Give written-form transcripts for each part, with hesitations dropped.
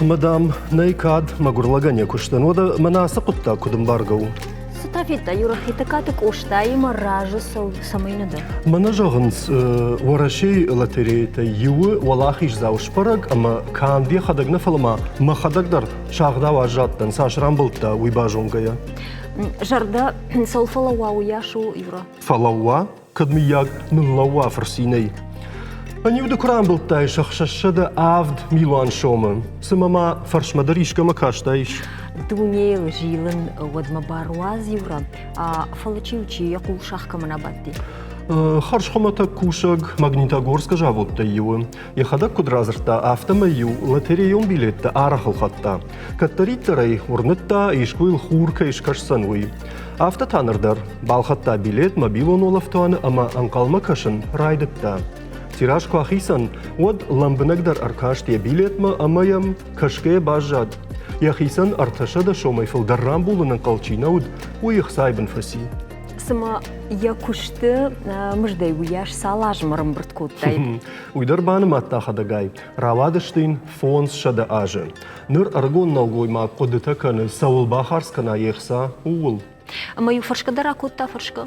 Ӕмӕ, дам, нӕй кад мӕгуыр лӕгӕн йӕ куыстӕн. Уӕдӕ мӕнӕ ацы хъуыддаг куыд ӕмбаргӕ у? Цы та федта Юра Хетӕгкаты Къостаимӕ разы цӕмӕй нӕ дӕ? Мӕнӕ зӕгъынц, Уӕрӕсейы лотерейтӕй иуы уӕлахиздзау сбӕрӕг ӕмӕ канд йӕхӕдӕг нӕ, фӕлӕ ма мӕхӕдӕг дӕр сагъдау аззадтӕн, цас рамбылдта, уый базонгӕйӕ. Зӕрдӕ цӕуыл фӕлӕууа, уыйас у, Юра. Фӕлӕууа? кӕд мыййаг ныллӕууа фырцинӕй. Ӕниу ды куы рамбылдтаис 607 милуан сомы, цымӕ ма фӕрсмӕ дӕр искӕмӕ кастаис? Дунейыл зилын уӕдмӕ баруадз иу ран, фӕлӕ чи у, чи йӕ хъул сах кӕмӕн абадти? Хӕрзхуымӕтӕг кусӕг Магнитогорскы заводтӕй иуы. Йӕхӕдӕг куыд радзырдта, афтӕмӕй-иу лотерейон билеттӕ арӕх ӕлхӕдта. Кӕддӕриддӕр ӕй уырныдта, искуы йыл хур кӕй скӕсдзӕн, уый. Афтӕ та ныр дӕр. Балхӕдта билет мобилон улӕфтуаны ӕмӕ ӕнхъӕлмӕ кӕсын райдыдта. Тираж куы ахицӕн, уӕд лӕмбынӕгдӕр ӕркаст йӕ билетмӕ ӕмӕ йӕм кӕсгӕйӕ баззад. Йӕхицӕн 300 сомӕй фылдӕр рамбулын ӕнхъӕл чи нӕ уыд, уый ӕхцайы бын фӕци. Цыма йӕ куысты мыздӕй уыйас цал азмӕ ӕрӕмбырд кодтай? Уый дӕр банымадта хӕдӕгай. Рауадысты йын 500 азы. Ныр ӕрыгон нӕлгоймаг хъуыдытӕ кӕны, цӕуыл бахардз кӕна йе хца, ууыл. Ӕмӕ-иу фӕрсгӕ дӕр акодта, фӕрсгӕ?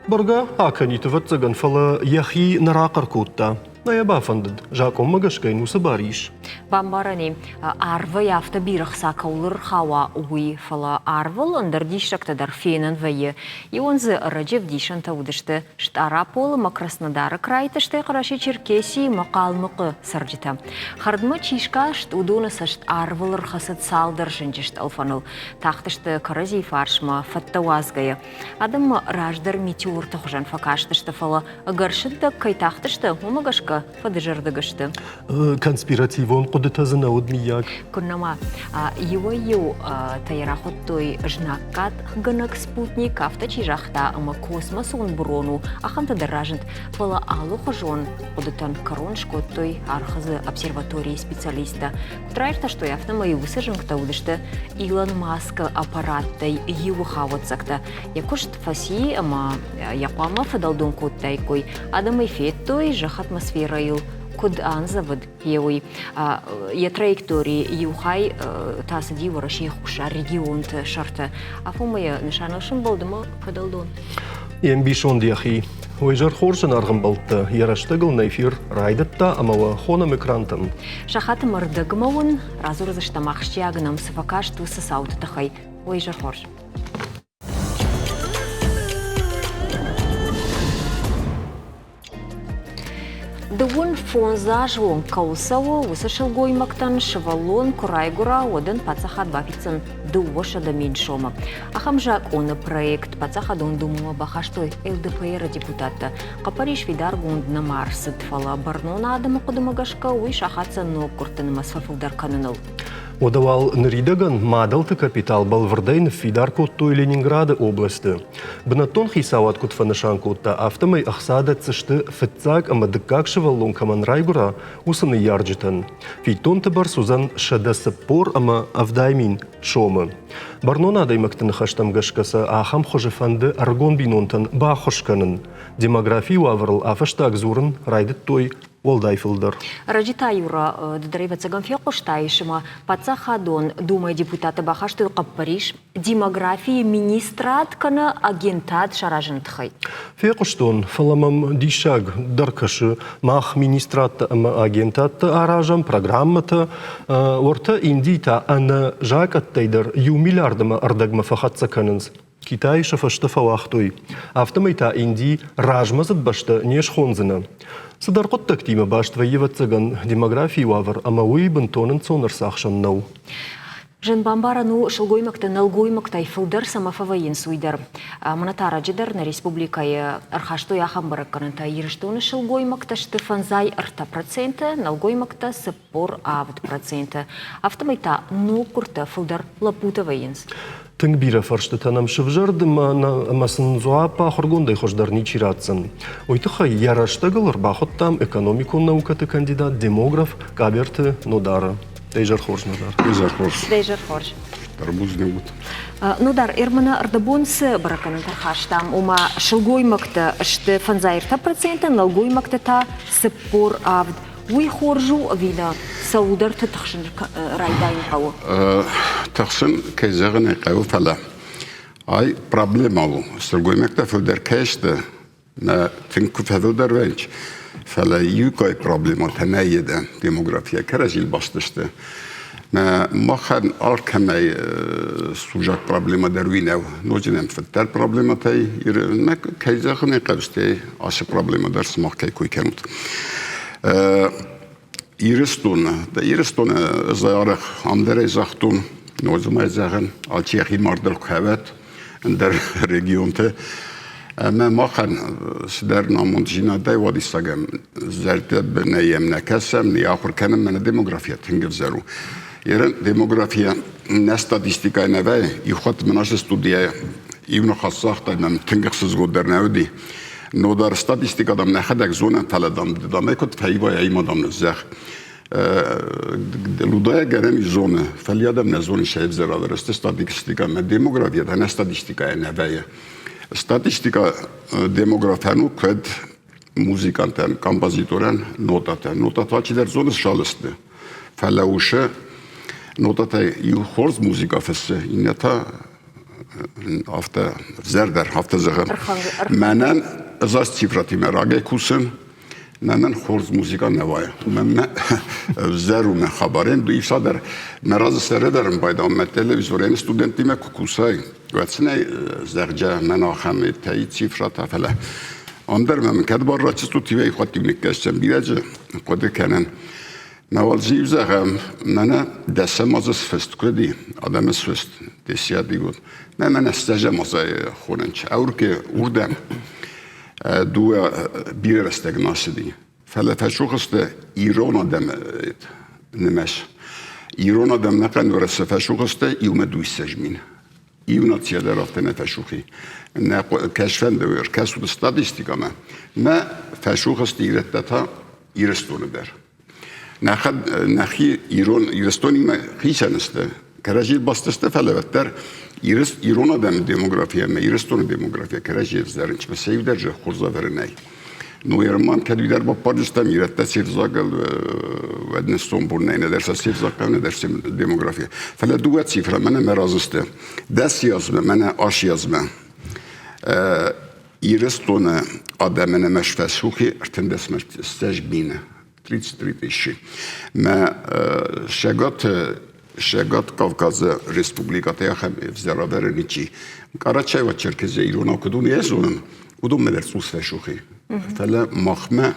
Бӕргӕ акӕнит, ӕвӕццӕгӕн, фӕлӕ йӕхи нӕ рахъӕр кодта. Нӕ йӕ бафӕндыд, закъонмӕ гӕсгӕ йын уыцы бар ис. Бамбарӕн и, арвӕй афтӕ бирӕ хца кӕуыл ӕрхауа, уый, фӕлӕ арвыл ӕндӕр диссӕгтӕ дӕр фенӕн вӕййы. Иуӕн дзы ӕрӕджы ӕвдисӕнтӕ уыдысты Стъараполы ӕмӕ Краснодары крайты, стӕй Хъӕрӕсе-Черкесийы ӕмӕ Хъалмыхъы цӕрджытӕ. Хӕрдмӕ чи скаст, уыдоны цӕст арвыл ӕрхӕцыд цалдӕр зынджы стъӕлфӕныл. Тахтысты кӕрӕдзийы фарсмӕ, фӕттӕ уадзгӕйӕ. Адӕммӕ раздӕр метеорты хуызӕн фӕкастысты, фӕлӕ ӕгӕр сындӕг кӕй тахтысты, уымӕ гӕсгӕ фӕдызӕрдыг сты. Конспиративон хъуыдытӕ дзы нӕ уыд, миййаг? Куыннӕ ма. Иуӕй-иутӕ йӕ рахуыдтой знаггадгӕнӕг спутник, афтӕ чи загъта, ӕмӕ космосон брон у, ахӕмтӕ дӕр разынд. Фӕлӕ алыхуызон хъуыдытӕн кӕрон скодтой Архызы обсерваторийы специалисттӕ. Куыд раиртӕстой, афтӕмӕй уыцы зынгтӕ уыдысты Илон Маскы аппараттӕй иуы хауӕццӕгтӕ. Йӕ куыст фӕци ӕмӕ йӕ хъуамӕ фӕдӕлдон кодтаиккой. Адӕм ӕй федтой, зӕхх атмосферӕйыл куыд андзӕвыд, йе уый. Йӕ траекторийы иу хай та цыди Уӕрӕсейы хуссар регионты сӕрты. Афонмӕ йӕ нысаныл сӕмбӕлд ӕмӕ фӕдӕлдон. Йе мбисонд йӕхи. Уый зӕр хорз зынаргъ ӕмбӕлттӕ, йӕ рӕстӕгыл нӕ эфир райдыдта ӕмӕ уӕ хонӕм экрантӕм. Сахаты мӕрдӕгмӕ уын радзурдзыстӕм ахсджиаг нӕм цы фӕкаст, уыцы цауты тыххӕй. Уый изӕр хорз. Дыууын фондз азы онг кӕуыл цӕуы, уыцы сылгоймӕгтӕн сывӕллон куы райгуыра, уӕд ын паддзахад бафиддзӕн 200 000 сомы. Ахӕм закъоны проект Паддзахадон Думӕмӕ бахастой ЛДПР-ы депутаттӕ. Хъӕппӕрис фидаргонд нӕма ӕрцыд, фӕлӕ бӕрнон адӕмы хъуыдымӕ гӕсгӕ уый сахаддзӕн ноггуырдты нымӕц фӕфылдӕр кӕныныл. Уӕдӕ уал ныридӕгӕн мадӕлты капитал бӕлвырдӕй ныффидар кодтой Ленинграды областы. Бынӕттон хицауад куыд фӕнысан кодта, афтӕмӕй ӕхца дӕтдзысты фыццаг ӕмӕ дыккаг сывӕллон кӕмӕн райгуыра, уыцы ныййарджытӕн. Фиддонты бӕрц уыдзӕн 140 070 сомы. Бӕрнон адӕймӕгты ныхӕстӕм гӕсгӕ сӕ ахӕм хуызы фӕнды ӕрыгон бинонтӕн баххуыс кӕнын. Демографийы уавӕрыл афӕстаг дзурын райдыдтой уӕлдай фылдӕр. Ӕрӕджы та Юра, ды дӕр ӕвӕццӕгӕн фехъуыстаис, ӕмӕ Паддзахадон Думӕйы депутаттӕ бахастой хъӕппӕрис демографийы министрад кӕнӕ агентад саразыны тыххӕй. Фехъуыстон, фӕлӕ мӕм диссаг дӕр кӕсы. Мах министрадтӕ ӕмӕ агентадтӕ аразӕм программӕтӕ, уӕртӕ Индийы та ӕнӕ закъӕттӕй дӕр иу миллиард ӕмӕ ӕрдӕгмӕ фӕхӕццӕ кӕнынц. Китайы сӕ фӕстӕ фӕуагътой. Афтӕмӕй та Инди размӕдзыд бӕстӕ не схондзынӕ. Цыдӕр хъуыддӕгтимӕ баст вӕййы, ӕвӕццӕгӕн, демографийы уавӕр ӕмӕ уый бынтон ӕнцон ӕрцахсӕн нӕу. Зын бамбарӕн у, сылгоймӕгтӕ нӕлгоймӕгтӕй фылдӕр цӕмӕ фӕвӕййынц, уый дӕр. Мӕнӕ та ӕрӕджы дӕр нӕ республикӕйы ӕрхастой ахӕм бӕрӕггӕнӕнтӕ. Ирыстоны сылгоймӕгтӕ сты 53%, нӕлгоймӕгтӕ 47%. Афтӕмӕй та ноггуырдтӕ фылдӕр лӕппутӕ вӕййынц. Тынг бирӕ фӕрстытӕ нӕм сывзӕрд ӕмӕ сын дзуапп ахуыргондӕй хуыздӕр ничи ратдзӕн. Уый тыххӕй йӕ рӕстӕгыл ӕрбахуыдтам экономикон наукӕты кандидат, демограф Къӕберты Нодары. Дӕ изӕр хорз, Нодар. Изӕр хорз. Дӕ изӕр хорз. Арбуз не уыд. Нодар, Эрмана ӕрдӕбон цы бӕрӕггӕнӕнтӕ рхастам, ома сылгоймӕгтӕ сты 53%, нӕлгоймӕгтӕ та 47. Уый хорз у ӕви нӕ? Цӕуылдӕрты тыхсын райдайын хъӕуы? Тыхсын, кӕй зӕгъын ӕй хъӕуы, фӕлӕ ай проблема у. Сылгоймӕгтӕ фылдӕр кӕй сты, нӕ тынг куы фӕфылдӕр вӕййынц, фӕлӕ иугай проблемӕтӕ нӕ йедӕ демографийӕ кӕрӕдзийыл баст сты. Мӕ махӕн алкӕмӕй сусӕг проблемӕ дӕр уый нӕу. Ноджы нӕм фыддӕр проблемӕтӕй мӕ кӕй зӕгъын ӕй хъӕуы, стӕй ацы проблемӕ дӕр сымах кӕй кой кӕнут. Ирыстоны, Ирыстоны ӕз арӕх ам дӕр ӕй загътон, ноджы ма зӕгъын, алчи йӕхи мардыл куы хӕвӕт ӕндӕр регионты. Ӕмӕ махӕн цыдӕр намонддзинадӕй уадиссагӕн зӕрдӕбынӕй йӕм нӕ кӕсӕм, не ахуыр кӕнӕм, мӕнӕ демография тынг ӕвзӕр у. Ерын демография нӕ статистикӕйы нӕ вӕййы. Иу хатт мын ацы студийӕ иу ныхас загъта, мӕм тынг ӕхсызгон дӕр нӕ уыди. Нодар статистика дам нӕхӕдӕг зонӕм, фӕлӕ дам, дам ӕй куыд фӕивай, ай ма дам зӕгъ. Лудая гӕнӕн зоны, фӕлӕ адӕм нӕ зоны сӕ ӕвзӕр ӕвӕрсты статистика ӕмӕ демография та нӕ статистикӕйӕ нӕ вӕййы. Статистика демографӕн у кӕд музыкантӕн, композиторӕн нотатӕ. Нотатӕ чидӕр зоны сӕлысты, фӕлӕ усы нотатӕй иу хорз музыка фыссы, иннӕ та афтӕ взӕрдӕр, афтӕ зӕгъӕм. Мӕнӕн ӕз ацы цифрӕтимӕ рагӕй кусын, мӕнӕн хорз музыка нӕ уайы. Мӕнмӕ ӕвзӕр у мӕ хабарӕн, исадӕр мӕ разы сӕрӕдӕрын байдау мӕ телевизорӕн студенттимӕ куы кусай, уӕд сын ӕй зӕгъгӕ, мӕн ахӕм тӕй цифрӕтӕ, фӕлӕ ам дӕр мӕм кӕд бар рачыстут, иуӕй хатт-иу ныккӕсдзӕн бирӕ дзы хъуыды кӕнӕн. Науӕд дзы иу зӕгъӕм, мӕнӕ дӕсӕм азы сфыст куыд и, адӕмы сфыст, десятый год. Мӕ мӕнӕ стӕзӕм азӕй хонынч. Ӕурке урдӕм дыууӕ бирӕ рӕстӕг ма цыди. Фӕлӕ фӕцух сты ирон адӕмы нымӕц. Ирон адӕм нӕхъӕн Уӕрӕсе фӕцух сты иумӕ 200 мин. Иу нацийӕ дӕр афтӕ нӕ фӕцух и. Нӕ кӕсфӕнды ӕркӕсут статистикӕмӕ, мӕ фӕцух сты ирӕттӕ та Ирыстоны дӕр. Нӕхи ирон Ирыстонимӕ хицӕн сты, кӕрӕдзийыл баст сты, фӕлӕ уӕддӕр ирон адӕмы демографи ӕмӕ Ирыстоны демография кӕрӕдзийы ӕвзӕрынц, сӕ иу дӕр хорз ӕвӕры нӕй. Ну, ерман кӕд уый дӕр баппардзыстӕм ирӕттӕ се взагыл, уӕд нӕ сомбон нӕй, нӕдӕр сӕ се взаг хъӕуы, нӕдӕр се демография. Фӕлӕ дыууӕ цифрӕ мӕнӕ мӕ разы сты. Дӕс азмӕ, мӕнӕ ас азмӕ. Ирыстоны адӕмӕн ӕмӕ фӕсухи ӕртындӕсмӕ ссӕдз мины, 33 тысячи. Мӕ Цӕгат Цӕгат Кавказы республикӕтӕ ахӕм ӕвзӕр ӕвӕры ничи. Карачаево-Черкезия иронау куыд у, нӕ зонын, уыдонмӕ дӕр цъус фӕсухи. Фӕлӕ махмӕ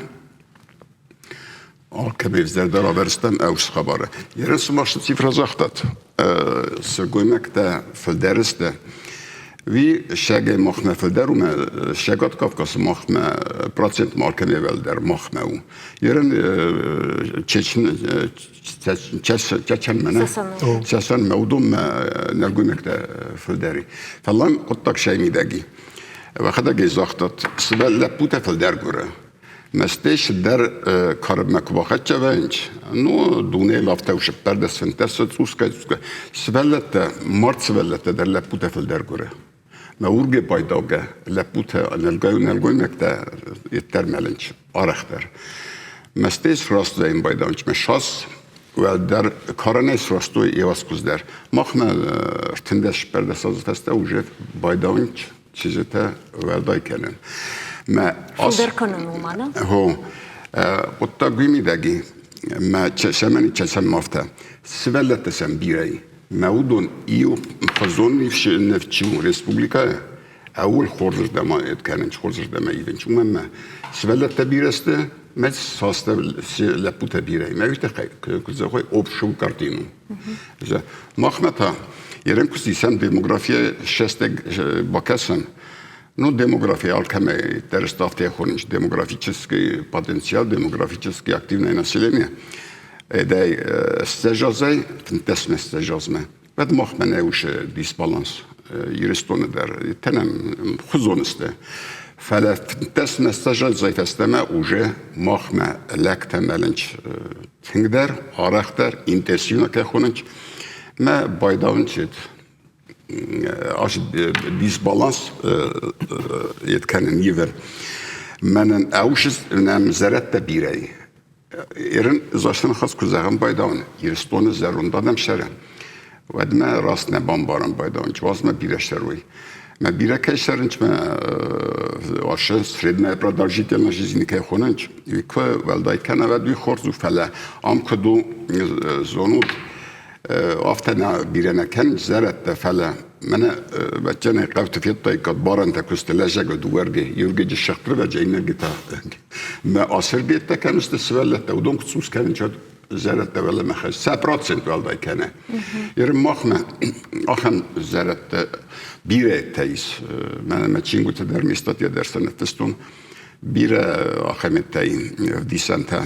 Алкӕмӕй ӕвзӕрдӕр ӕвӕрстӕм ӕвс хабары. Ерысы ма цы цифрӕ загътат? Сылгоймӕгтӕ фылдӕр сты. Уый сӕгӕй махмӕ фылдӕр у, Цӕгат Кавказы махмӕ процент ма алкӕмӕй уӕлдӕр махмӕ у. Ерын Чечен Чеченмӕ нӕ? Цӕцӕнмӕ уыдонмӕ нӕлгоймӕгтӕ фылдӕр и. Фӕлӕ хъуыддаг сӕй мидӕг и. Уӕхӕдӕг ӕй загътат, лӕппутӕ фылдӕр гуыры. Мӕстӕй цыдӕр кармӕ куы бахӕццӕ вӕййынц, ну, дунейыл афтӕ у цыппӕрдӕс, фынддӕс цъусгай-цъусгай. Сывӕллӕттӕ, мард сывӕллӕттӕ дӕр лӕппутӕ фылдӕр гуыры. Мӕ урге байдаугӕ лӕппутӕ, нӕлгоймӕгтӕ йеддӕр мӕлынц арӕхдӕр. Мӕстӕй сраст вӕййын байдауынц мӕ сас, уӕлдӕр карӕнӕй срастой еваскуыздӕр. Махмӕ 13 цыппӕрдӕс азы фӕстӕ уже байдауынц чызджытӕ уӕлдай кӕнын. Мӕ Фылдӕр кӕнын у мӕнӕ? Хо, хъуыддаг уый мидӕг и, мӕ чесӕмӕн чесӕм афтӕ. Сывӕллӕттӕ сӕм бирӕ и. Мӕ уыдон иу хъызон нефтчи у республикӕйы, ӕуыл хорзырдӕм кӕнынц, хорзырдӕм ивынц. Уымӕн мӕ сывӕллӕттӕ бирӕ сты, мӕ цастӕ лӕппутӕ бирӕ и. Мӕ уый тыххӕй, куыд зӕгъой, общий картину. Махмӕ та ерын куы сисӕм демография шестег бакӕсӕм, ну, демография алкӕмӕй дӕр ставтӕ хонынц демографический потенциал, демографически активное население. Эдӕй ссӕдз фынддӕсмӕ ссӕдз азмӕ. Уӕд махмӕ нӕ усы дисбаланс Ирыстоны дӕр тӕнӕм хуызон сты. Фӕлӕ фынддӕсмӕ ссӕдз азӕй фӕстӕмӕ уже махмӕ лӕгтӕ мӕлынц тынгдӕр, арӕхдӕр, интенсивно кӕй хонынц, мӕ байдауынц дисбаланс йед кӕнын ивӕн. Мӕнӕн ӕвшыз нӕм зӕрӕдтӕ бирӕ и. Ерын зашын хӕс куы зӕгъын байдауын, Ирыстоны зӕронд адӕм сӕры, уӕд мӕ раст нӕ бамбарын байдауын, уадз мӕ бирӕ сӕрой. Мӕ бирӕ кӕй сӕрынч, мӕ ашы средняя продолжительность жизни кӕй хонынч, уый куы уӕлдай кӕна, уӕд уый хорз у, фӕлӕ ам куыд у, зонут, афтӕ нӕ бирӕ нӕ кӕнынц зӕрӕдтӕ, фӕлӕ мӕнӕ бӕтчӕнӕй хъӕуты федтаиккат барӕнтӕ куысты лӕзӕгы дыууӕрдӕй, иургӕджы сӕхтырвӕджы, иннӕргӕ та мӕ ацыргӕттӕ кӕнысты сывӕллӕттӕ, уыдон куы цъус кӕнынц, уӕд зӕрӕдтӕ уӕлӕмӕ хӕс, сӕ процент уӕлдай кӕны. Ерын махмӕ ахӕм зӕрӕдтӕ бирӕтӕ ис. Мӕнӕ мӕ чингуыты дӕр ме статья дӕр сӕ ныффыстон. Бирӕ ахӕметтӕй ӕвдисӕнтӕ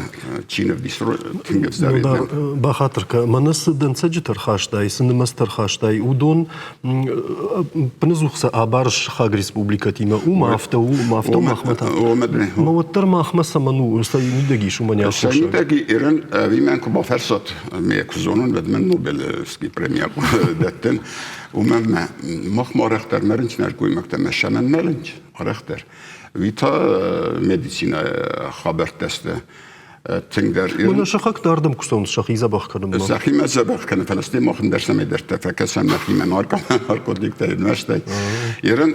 чи не вдисы, тынг ӕвзӕр. Бахатыр кӕ, мӕнӕ цы дӕнцӕджытӕ рхастай, цы нымӕцтӕ рхастай, уыдон ӕппынӕдзух сӕ абарыс сыхаг республикӕтимӕ. Уым афтӕ у, уым афтӕ у, махмӕ та. Мӕ уӕддӕр махмӕ цӕмӕн у, сӕ мидӕг ис уымӕн йӕ Сӕ мидӕг Иран, ӕви мӕн куы бафӕрсат, ме куы зонын, уӕд мын Нобелевский премия дӕттын. Уымӕн мӕ мах ма арӕхдӕр мӕ рынчын ӕргоймӕгтӕ мӕ сӕмӕн мӕлынч арӕхдӕр. Уый та медицинӕйы хабӕрттӕ сты тынгдӕр. Мӕнӕ сыхӕгтӕ ардӕм куы цӕуынц сӕхи дзӕбӕх кӕнынмӕ. Сӕхимӕ дзӕбӕх кӕнын, фӕлӕ стӕй мах ӕндӕр цӕмӕйдӕртӕ фӕкӕсӕм нӕхимӕ наркотиктӕй, нуӕзтӕй. Ерын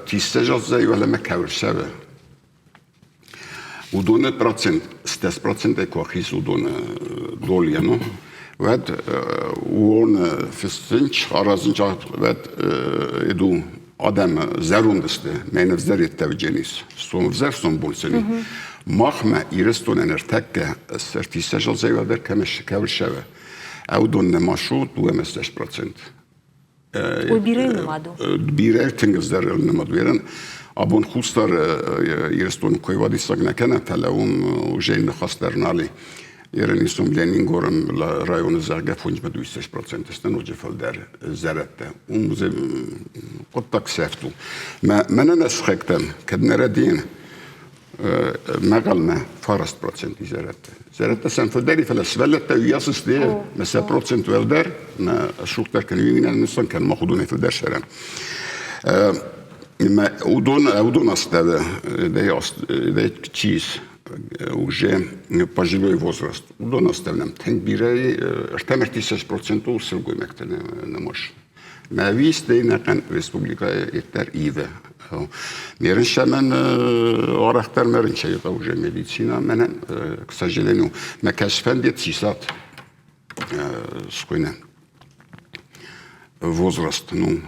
тиссӕ зӕгъдзӕй уӕлӕмӕ кӕуырсӕвы. Уыдоны процент, стӕс процентӕй куы ахизы уыдоны доля, ну, уӕд уон фыссынч, аразынч, уӕд иду адӕм зӕронд сты, мӕнӕ взӕр еттӕвдженис, сом взӕр сом бонсени. Махмӕ Ирыстонӕн ӕртӕккӕ ӕртиссӕзӕлзӕйуӕдӕр кӕмӕ кӕвырсӕвӕ, ӕвдон нӕма шо 2,6%. Уый бирӕ нымад у? Бирӕ тынг ӕвзӕр нымад у. Ерын абон Хуссар Ирыстоны кой уадиссаг нӕ кӕны, фӕлӕ уым уже ныхас дӕр нал и. Ерын исом Ленингоры районы зӕгъгӕ 5,2% сты ноджы фылдӕр зӕрӕдтӕ. Уым уже хъуыддаг сӕфт у. Мӕнӕн ӕз сыхӕгтӕн, кӕд нӕ рӕдийын, мӕгъӕлмӕ 9% зӕрӕдтӕ. Зӕрӕдтӕ сӕм фылдӕр и, фӕлӕ сывӕллӕттӕ уыйас сты, мӕ сӕ процент уӕлдӕр, мӕ сухдӕр кӕны, уый нысан кӕны, мах уыдонӕй фылдӕр сӕрӕн. Мӕ уыдон, уыдон астӕуы, чи ис, уже пожилой возраст, уыдон астӕу нӕм тынг бирӕ, 33% у сылгоймӕгтӕ нымас. Мӕ вистей нӕхъӕн республикӕйы дӕр ивы. Ме рынчынӕн арӕхдӕр мӕ рынчын уже медицина мӕнӕн, к сожалению, мӕ кӕсфӕндет сисат схуыйны возраст, ну,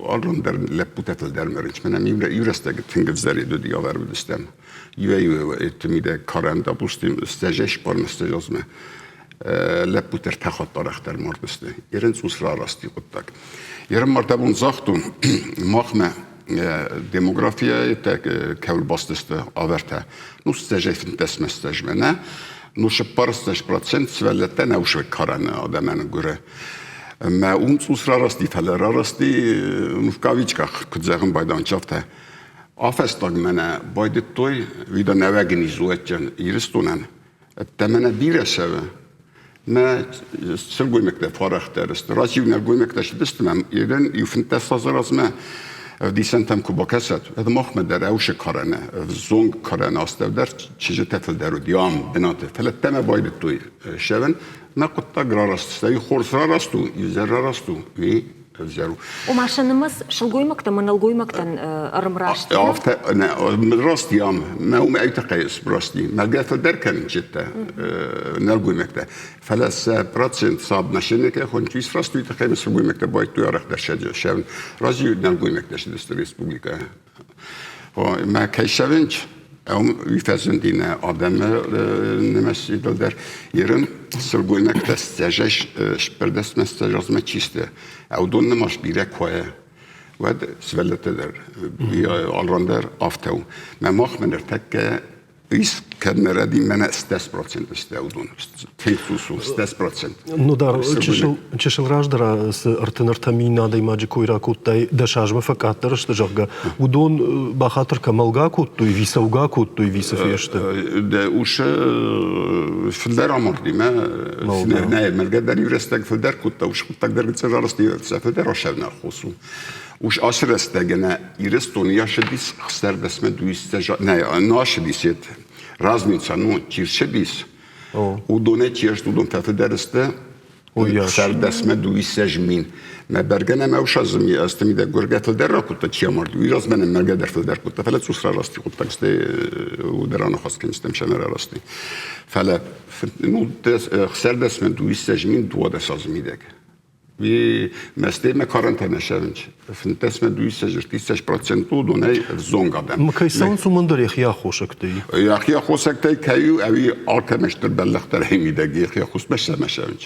алрон дӕр лӕппутӕ фылдӕр мӕ рынчын. Мӕнӕн иу рӕстӕг тынг ӕвзӕр уыди авӕр уыдыстӕм. Иуӕй-иу мидӕг карӕн, допустим, стӕжӕй спармӕ стӕжазмӕ лӕппутӕ ӕртӕ хатт арӕхдӕр мардысты. Ерын цъус рарасти хъуыддаг. Ерын мардӕбон загътон, махмӕ демографияйы кӕуыл бастысты авӕртӕ, ну, стӕжӕй фынддӕсмӕ стӕжмӕ нӕ, ну, сыппарстӕс процент сывӕллӕттӕ нӕ усвӕг карӕны адӕмӕн гуыры. Мӕ уым цъус рарасти, фӕлӕ рарасти, ну, в кавичках, куыд зӕгъын байданч, афтӕ. Афӕстаг мӕнӕ байдыдтой, вида нӕуӕг низуӕтджын Ирыстонӕн Ӕддӕмӕ бирӕ цӕуы. Мӕ сылгоймӕгтӕ фарӕхдӕр сты. Раз-иу нӕлгоймӕгтӕ цыдысты мӕм, ерын иу 15 азы размӕ ӕвдисӕнтӕм куы бакӕсат, уӕд махмӕ дӕр ӕвсы карӕны, ӕвзонг карӕны астӕу дӕр чызджытӕ фылдӕр уыди ам, бынаты. Фӕлӕ ӕддӕмӕ байдыдтой сӕвын. Мӕ хъуыддаг рараст, стӕй хорз рараст у, изӕр рараст у, уый ӕвзӕр у. Ома сӕ нымӕц сылгоймӕгтӕ ӕмӕ нӕлгоймӕгтӕн ӕрмраст? Афтӕ, нӕ, раст ям, мӕ уым ӕй тыххӕй сбрасти. Мӕлгӕ фылдӕр кӕнынчытӕ, нӕлгоймӕгтӕ. Фӕлӕ сӕ процент соотношение кӕй хонынц, уый сраст уый тыххӕй сылгоймӕгтӕ байдтой арӕхдӕр сӕ разы нӕлгоймӕгтӕ сыдысты республикӕйы. Мӕ кӕй сӕвынч, уый фӕзынди нӕ адӕмы нымӕцидыл дӕр. Ерын сылгоймӕгтӕ стӕжӕй сбырдӕсмӕ стӕжазмӕ чи сты, уыдон нымас бирӕ куы уӕд сывӕллӕттӕ дӕр алран дӕр афтӕ у. Мӕ махмӕ ныртӕккӕ Ис кӕд нӕ рӕди мӕнӕ 10% сты уыдон. Тынг у 10%. Ну да, чысыл, чысыл раздӕр цы 33 000 адӕймаджы кой ракодтай, дӕс азмӕ фӕкъаддӕр сты, зӕгъгӕ, уыдон бахатыр кӕ мӕлгӕ кодтой, ви цӕугӕ кодтой, ви цы фесты? Дӕ ус фылдӕр амарди, мӕ нӕ, мӕлгӕ дӕр иу рӕстӕг фылдӕр кодта, ус хъуыддаг дӕр гыццыл рарасти, фылдӕр асӕвнӕ хос у. Уж ацы рӕстӕгӕнӕ Ирыстоны яшыдис хсӕрдӕсмӕ дуистӕ нӕ нашыдис ет. Разница, ну, чи рцыдис, уыдонӕй чи ӕрцыд, уыдон фӕфылдӕр сты сӕрдӕсмӕ дыууиссӕдз мин. Мӕ бӕргӕ нӕм ӕвсӕдзы азты мидӕг гуыргӕ фылдӕр ракодта, чи амард, уый размӕ нӕм мӕлгӕ дӕр фылдӕр кодта, фӕлӕ цъус рарасти хъуыддаг, стӕй уыдӕр аныхас кӕныстӕм сӕмӕ рарасти. Фӕлӕ ну, хсӕрдӕсмӕ дыууиссӕдз мин 12 азы мидӕг. Мӕстӕй карантӕ сӕвынч. Фынтӕсмӕ дуиссӕдз ӕртиссӕдз процент уыдонӕй ӕвзонг адӕм. Кӕй цӕуынц, уымӕн дӕр йӕхи аххосӕгтӕй. Йӕхи аххосӕгтӕй кӕй у, ӕви алкӕмӕ стыр бӕллӕх дӕр ӕй мидӕг йӕхи аххосмӕ сӕмӕ сӕвынч.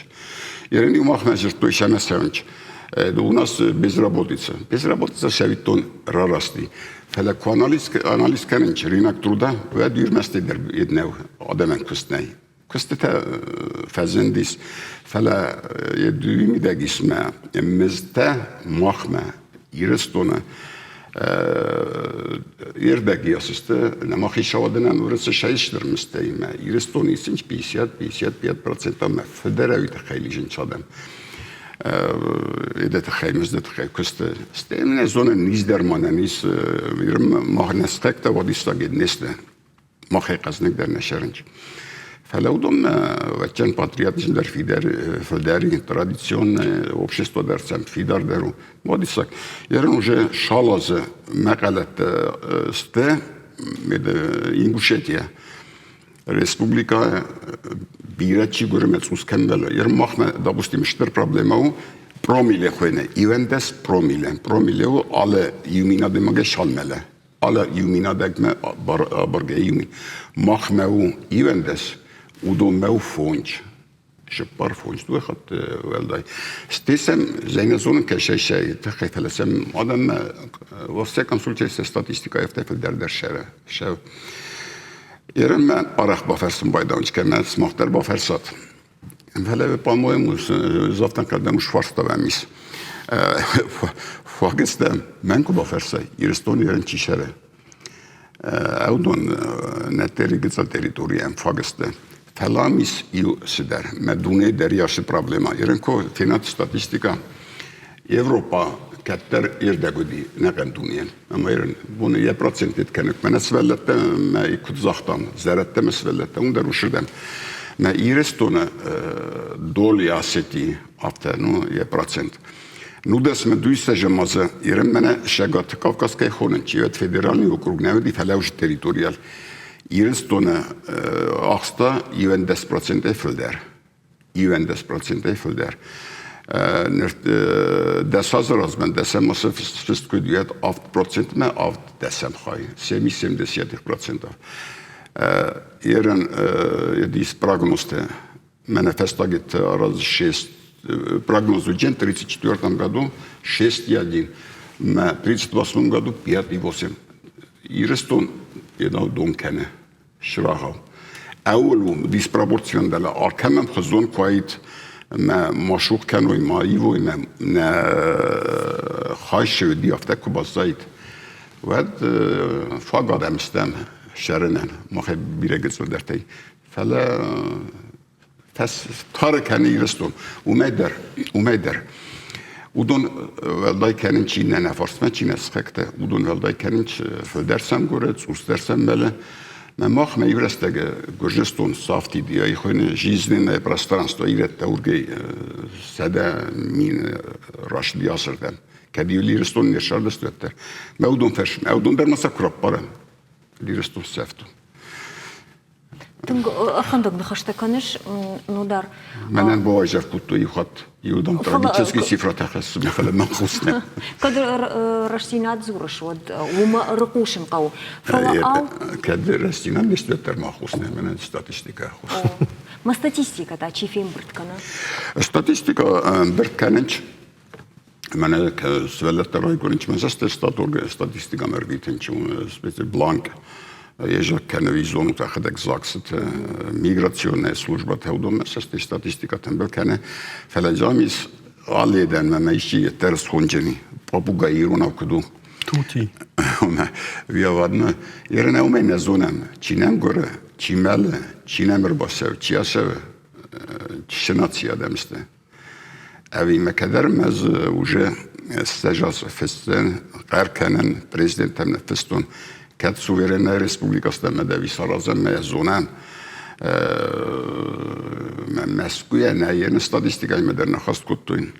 Ерын иу махмӕ дзырдтой сӕмӕ цӕуынч. У нас безработица. Безработица сӕвиттон рарасти. Фӕлӕ куы анализ, анализ кӕнынч рынок труда, уӕд ирмӕстӕй дӕр нӕу адӕмӕн куыст нӕй. Куыстытӕ фӕзындис, фӕлӕ йӕ дыууӕ мидӕг ис мӕ мыздтӕ махмӕ Ирыстоны ӕрдӕг йас сты, нӕма хицауадӕн уырысы сӕйстыр мыздтӕимӕ. Ирыстоны исынц 50-55% ӕмӕ фылдӕр тыххӕй лизынц адӕм. Еде тыххӕй, мызды тыххӕй куысты. Стӕй нӕ зонӕн низ дӕр ма нӕм ис, мах нӕ сыхӕгтӕ уадиссаг не сты. Махӕй хъӕзныгдӕр нӕ сӕрынч. Фӕлӕ уыдонмӕ вӕччӕн патриотизм дӕр фидар, фылдӕр традиционное общество дӕр сӕм фидардӕр у. Уадиссаг. Ерын уже шалазы мӕхъӕлӕттӕ сты Ингушетия. Республика бирӕ чи гуыры цъус кӕмбӕлы. Ерын махмӕ, допустим, стыр проблема у промилле хуыйны. 11 промилле. Промилле у алы иу мин адӕймагӕй шалмӕлӕ. Ала иу мин адӕгмӕ абаргӕ иу мин. Махмӕ у 11, уыдонмӕ у фондз. Сыппар фондз дыууӕ хатты уӕлдай. Стӕй сӕм зӕйнӕ зонын кӕсӕй сӕ тыххӕй, фӕлӕ сӕм адӕммӕ во всяком случае сӕ статистикӕ афтӕ фылдӕр дӕр сӕ. Ерын мӕ арӕх бафӕрсын байдауынц, кӕмӕ сымах дӕр бафӕрсат. Фӕлӕ, по-моему, завтра когда уж фарставӕм ис. Фагыстӕ мӕн куы бафӕрсай, Ирыстон ерын чи сӕры? Ӕвдон нӕ гыццыл территорийӕн фагыстӕ. Фӕлӕ ам ис иу цыдӕр. Мӕ дунейы дӕр ясы проблема. Ерын ко фенат статистика. Европа кӕддӕр ӕрдӕг уыди нӕхъӕн дунейӕн. Ӕмӕ ерын боны йӕ процентет кӕнӕг. Мӕнӕ сывӕллӕттӕ мӕ куыд загътам, зӕрӕдтӕ мӕ сывӕллӕттӕ, уым дӕр уысырдӕм. Мӕ Ирыстоны доли Осетии афтӕ, ну, йӕ процент. Ну, дӕсмӕ дуйсӕзӕм азы Ирын мӕнӕ Сӕгаты Кавказ кӕй хонын, чи уӕд федеральный округ нӕ уыди, фӕлӕ уыд территориал. Ирыстоны ахста 11 процентӕй фылдӕр. 11 процентӕй фылдӕр. Дӕс азы размӕ дӕсӕм азы фыст куыд уӕд 7 процентмӕ авд дӕсӕм хай, 7,7 процентов. Ерын ис прогнозтӕ. Мӕнӕ фӕстаг раз 6 прогноз уыджен в 34 году 6,1, в 38 году 5,8. Ирыстон едау дон кӕны срагъау. Ӕуыл у диспропорцион дӕлӕ алкӕмӕн хуызон куаид мӕ машук кӕной, ма ивой, мӕ нӕ хайсы уыди, афтӕ куы баззаид, уӕд фаг адӕм стӕм сӕрынӕн, махӕй бирӕ гыццылдӕртӕй. Фӕлӕ тары кӕны Ирыстон. Уымӕй дӕр, уымӕй дӕр. Уыдон уӕлдай кӕнын чи нӕ нӕ фарсмӕ, чи нӕ сыхӕгтӕ, уыдон уӕлдай кӕнын фылдӕр сӕм горы, цъусдӕр сӕм мӕлы. Мӕ мах мӕ иу рӕстӕг Гуырдзыстон сафтид, йӕ хуыйны жизненное пространство ирӕттӕ уыргӕй 100 000 рацыди ацырдӕм. Кӕд иу Ирыстон не ссардысты, уӕддӕр. Мӕ уыдон фӕрсын, мӕ уыдон дӕр ма сӕ куы раппарӕм. Ирыстон сӕфт у. Тынг ӕрхӕндӕг ныхӕстӕ кӕныс, Нодар. Мӕнӕн бауайдзӕф кодтой иу хатт. Иу дам трагический цифратӕ хӕссы, фӕлӕ мӕ хъус нӕ. Кӕд рӕстдзинад дзурыс, уӕд уымӕ ӕрыхъусын хъӕуы. Фӕлӕ ау... Кӕд рӕстдзинад не уӕддӕр ма хъус нӕ, мӕнӕн статистикӕ хъус. Ма статистикӕ та чи фембырд кӕны? Статистикӕ ӕмбырд кӕнынц Мӕнӕ сывӕллӕттӕ райгуырынч мӕ цӕсты статистикӕмӕ ӕрвитынч бланк езӕг кӕны визонут ӕхӕдӕг ЗАГСыты миграционная службӕтӕ уыдонмӕ цӕсты статистикӕ тымбыл кӕны. Фӕлӕ замис аледӕн мӕ исчи йеддӕр схонджыни попугай иронау куыд у. Тути. Виавадна. Ерын уымӕй нӕ зонӕм, чи нӕм гуыры, чи мӕлы, чи нӕм ӕрбацӕуы, чи ацӕуы, чи наци адӕм сты. Ӕви мӕ кӕдӕр ӕз уже стӕжаз фысдзӕн, хъӕр кӕнын, президенттӕм ныффыстон. Кӕд суверенная республика стӕм ӕдӕви саразӕм мӕ зонӕн, Мӕскуйӕ нӕ йӕ статистикӕимӕ дӕр ныхас кодтой.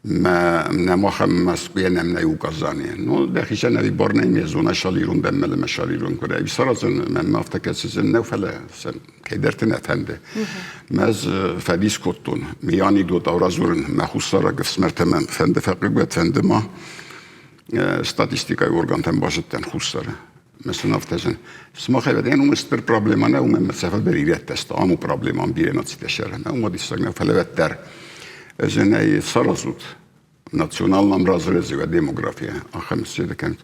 Мӕ махӕн Мӕскуйӕ нӕм нӕй указание. Ну, дӕхицӕн ӕви бар нӕй ме зона шалирон дӕм мӕлӕ мӕ шалирон куы ӕви саразын, мӕнмӕ афтӕ кӕсдзӕн нӕ, фӕлӕ кӕйдӕрты нӕ фӕнды. Мӕ ӕз фӕдис кодтон. Ме анекдот аурадзурын мӕ хуссараг ӕфсымӕртӕ мӕм фӕнды фӕхъыг уӕд, фӕнды ма статистикӕйы органтӕм базыдтӕн Хуссары. Мӕ сын афтӕ зын. Сымахӕй ен уым стыр проблема нӕ, уымӕн мӕ цӕфӕлдӕр ирӕттӕ сты, ам у проблема, ам бирӕ нацитӕ сӕры. Нӕ, уымӕ диссаг нӕ, фӕлӕ уӕддӕр ӕз ӕй саразут. Националном разрезе уӕ демография ахӕм седа кӕнут.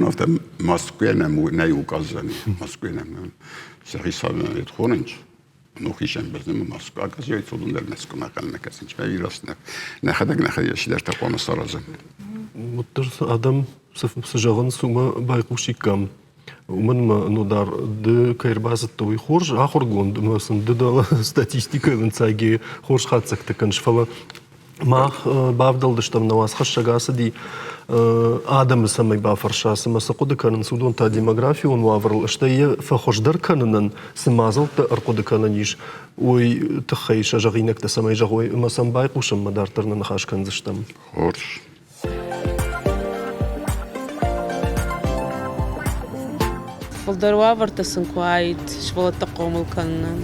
Афтӕ Москве нӕм нӕй указани. Москве нӕм сӕхи сабианет хонынч. Ну, хисӕмбӕлдзӕн Москва, оказывается, уыдон дӕр Мӕскуымӕ хъӕлмӕ кӕсынц. Мӕ раст нӕхӕдӕг нӕхӕдӕг чидӕртӕ хъуамӕ саразӕм. Уӕддӕр адӕм цы зӕгъынц, уымӕ байхъусиккам. Уымӕн ӕмӕ Нодар, ды кӕй ӕрбацыдтӕ, уый хорз ахуыргонд ӕмӕ сын ды дӕ статистикӕйыл ӕнцайгӕ хорз хатдзӕгтӕ кӕныс, фӕлӕ Мах бавдӕлдыстӕм, нӕ уацхӕссӕг ацыди адӕмы цӕмӕй бафӕрса, цымӕ цы хъуыды кӕнынц, уыдон та демографион уавӕрыл, стӕй йӕ фӕхуыздӕр кӕнынӕн цы мадзӕлттӕ ӕрхъуыды кӕнӕн ис, уый тыххӕй сӕ зӕгъинӕгтӕ цӕмӕй зӕгъой ӕмӕ сӕм байхъусынмӕ дарддӕр нӕ ныхас кӕндзыстӕм. Хорз. Фылдӕр уавӕртӕ сын куы уаид сывӕллӕттӕ хъомыл кӕнынӕн,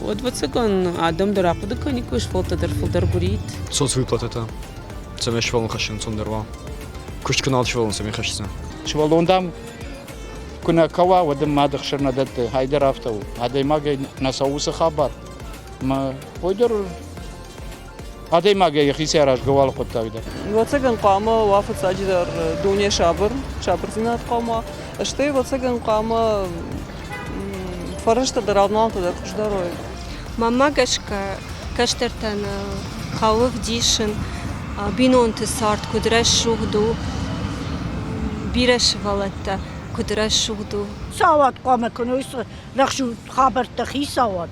уӕд, ӕвӕццӕгӕн, адӕм дӕр ахъуыды кӕниккой, сывӕллӕттӕ дӕр фылдӕр гуырид. Соцвыплатӕтӕ, цӕмӕй сывӕллон хӕссын ӕнцондӕр уа. Куыст куы нал сывӕллон цӕмӕй хӕсдзӕн. Сывӕллон, дам, куы нӕ кӕуа, уӕд ын мад ӕхсыр нӕ дӕтты. Айдӕр афтӕ у. Адӕймагӕй нӕ цӕуы уыцы хабар. Мӕ уый дӕр адӕймагӕй йӕхицӕй аразгӕ уал хъуыддаг дӕр. Ӕвӕццӕгӕн хъуамӕ уа фыццаджыдӕр дуне сабыр, сабырдзинад хъуамӕ уа. Стӕй ӕвӕццӕгӕн хъуамӕ фӕрӕзтӕ дӕр, авналӕнтӕ дӕр хуыздӕр уой. Мӕнмӕ гӕсгӕ, кӕстӕртӕн хъӕуы вдисын, бинонты цард куыд рӕсугъд у, бирӕ сывӕллӕттӕ куыд рӕсугъд у. Хицауад хъуамӕ кӕной рӕсугъд хабӕрттӕ хицауад.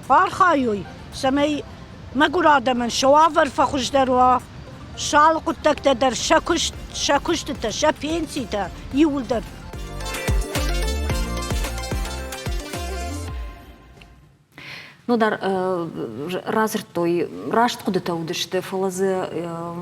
Архайой, цӕмӕй мӕгуыр адӕмӕн сӕ уавӕр фӕхуыздӕр уа, сӕ алы хъуыддӕгтӕ дӕр, сӕ куыст, сӕ куыстытӕ, сӕ пенситӕ иууылдӕр. Нодар радзырдтой, раст хъуыдытӕ уыдысты, фӕлӕ дзы